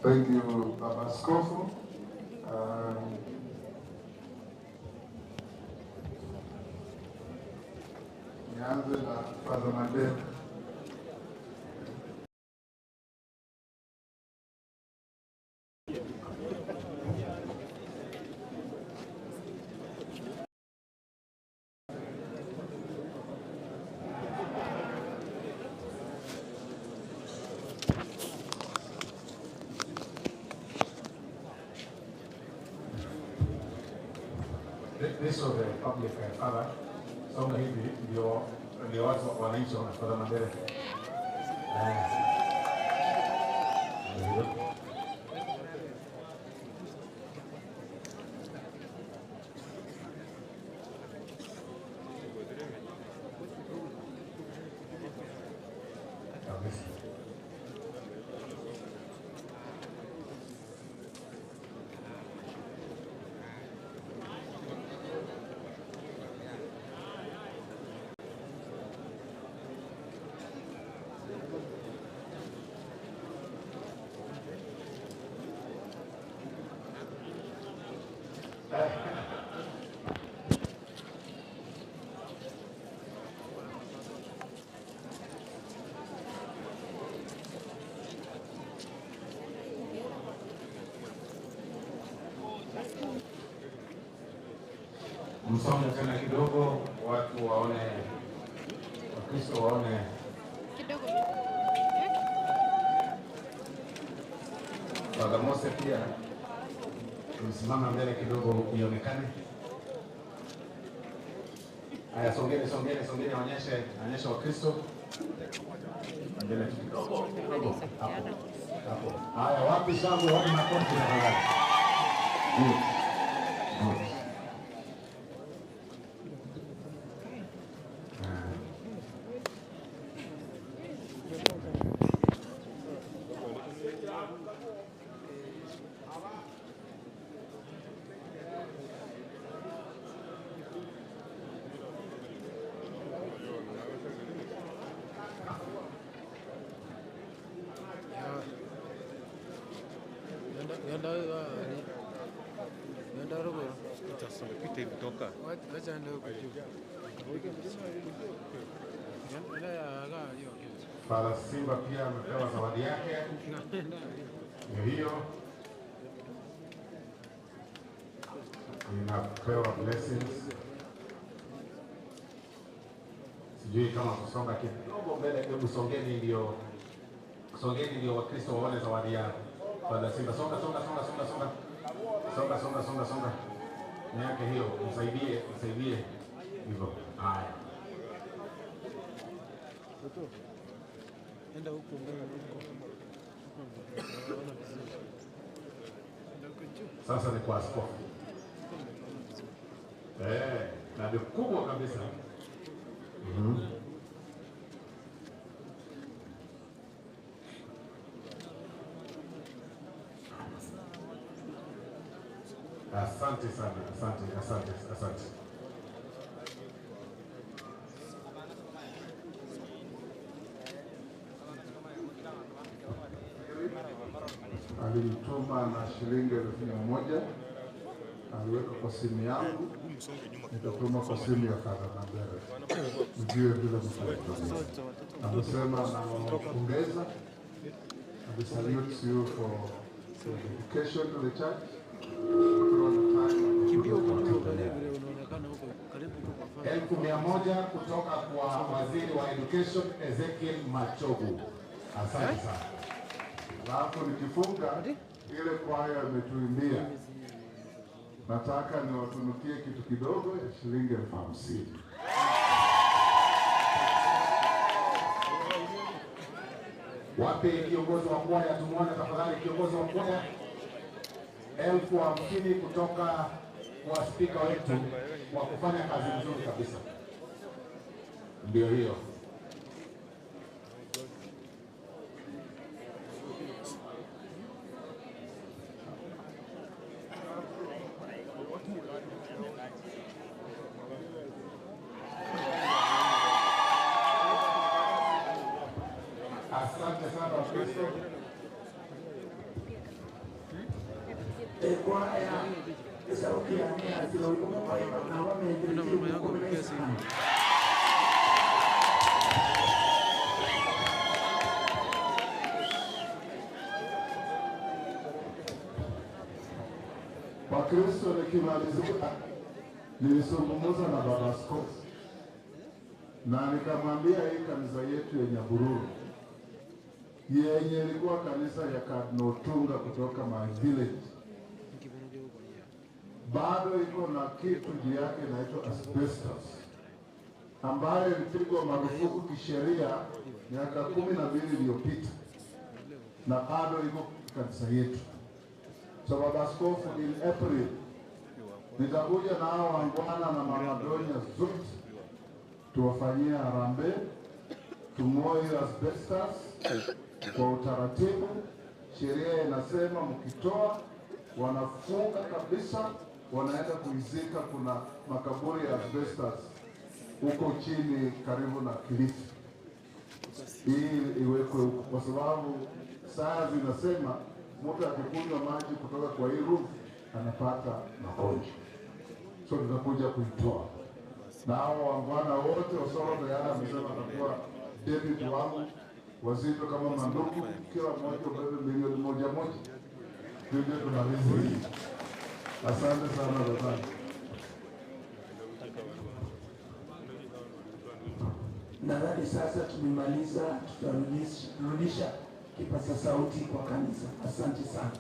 Thank you, Baba Askofu. Nianze na Father Mandela.
This was the public father. Songa hivi ndio watu wananchi wa Father Mandela. Msonge tena kidogo, watu waone, Wakristo waone kidogo. Father Mose pia tusimama mbele kidogo ionekane. Haya, songeni, songeni, songeni, onyeshe Wakristo. Mbele kidogo, kidogo. Hapo. Hapo. Haya, wapi shangwe, wapi makofi tafadhali. Good. Good.
Father Simba pia amepewa zawadi yake. Ndio hiyo. Inapewa blessings. Sijui kama kusonga kidogo mbele, hebu songeni ndio. Songeni ndio Wakristo waone zawadi ya Father Simba. Songa songa songa songa songa. Songa songa songa songa. Ni yake hiyo, msaidie, msaidie. Hivyo. Haya.
Enda huko mbele huko.
Sasa ni kwa askofu. Na ni kubwa kabisa. Asante sana, asante, asante, asante.
Alinituma na shilingi 1,100, aliweka kwa simu yangu, nikatuma kwa simu ya Father Nambere. Mjue vile mtaitumia. Amesema nawapongeza, and salutes you for your dedication to the church.
Elfu 100 kutoka kwa waziri wa education Ezekiel Machogu. Asante sana.
Alafu nikifunga ile kwaya imetuimbia, nataka niwatunukie kitu kidogo ya shilingi 50,000.
Wape kiongozi wa kwaya, tumuone tafadhali kiongozi wa kwaya. 50,000 kutoka kwa spika wetu kwa kufanya kazi nzuri kabisa. Ndio hiyo. Asante sana Wakristo.
Wakristo, nikimalizia, nilizungumza na Baba Askofu na nikamwambia hii kanisa yetu ya Nyabururu yenye ilikuwa kanisa ya Cardinal Tunga kutoka my village bado iko na kitu juu yake inaitwa asbestos ambayo ilipigwa marufuku kisheria miaka 12 iliyopita na bado iko kanisa yetu. So Baba Askofu, in April nitakuja na hao wangwana na mama Donya zote tuwafanyie harambee, tung'oe hiyo asbestos kwa utaratibu. Sheria inasema mkitoa wanafunga kabisa, wanaenda kuizika. Kuna makaburi ya asbestos huko chini karibu na Kilifi. Hii iwekwe huko kwa sababu saa zinasema mtu akikunywa maji kutoka kwa hii roof anapata magonjwa. So tutakuja kuitoa. Na hao wangwana wote, Osoro tayari amesema atakuwa deputy wangu, wazito kama mandugu, kila mmoja ubebe milioni 1 1. Ndio tunalizi hii. Asante sana baba.
Nadhani sasa tumemaliza, tutarudisha kipaza sauti kwa kanisa. Asante sana.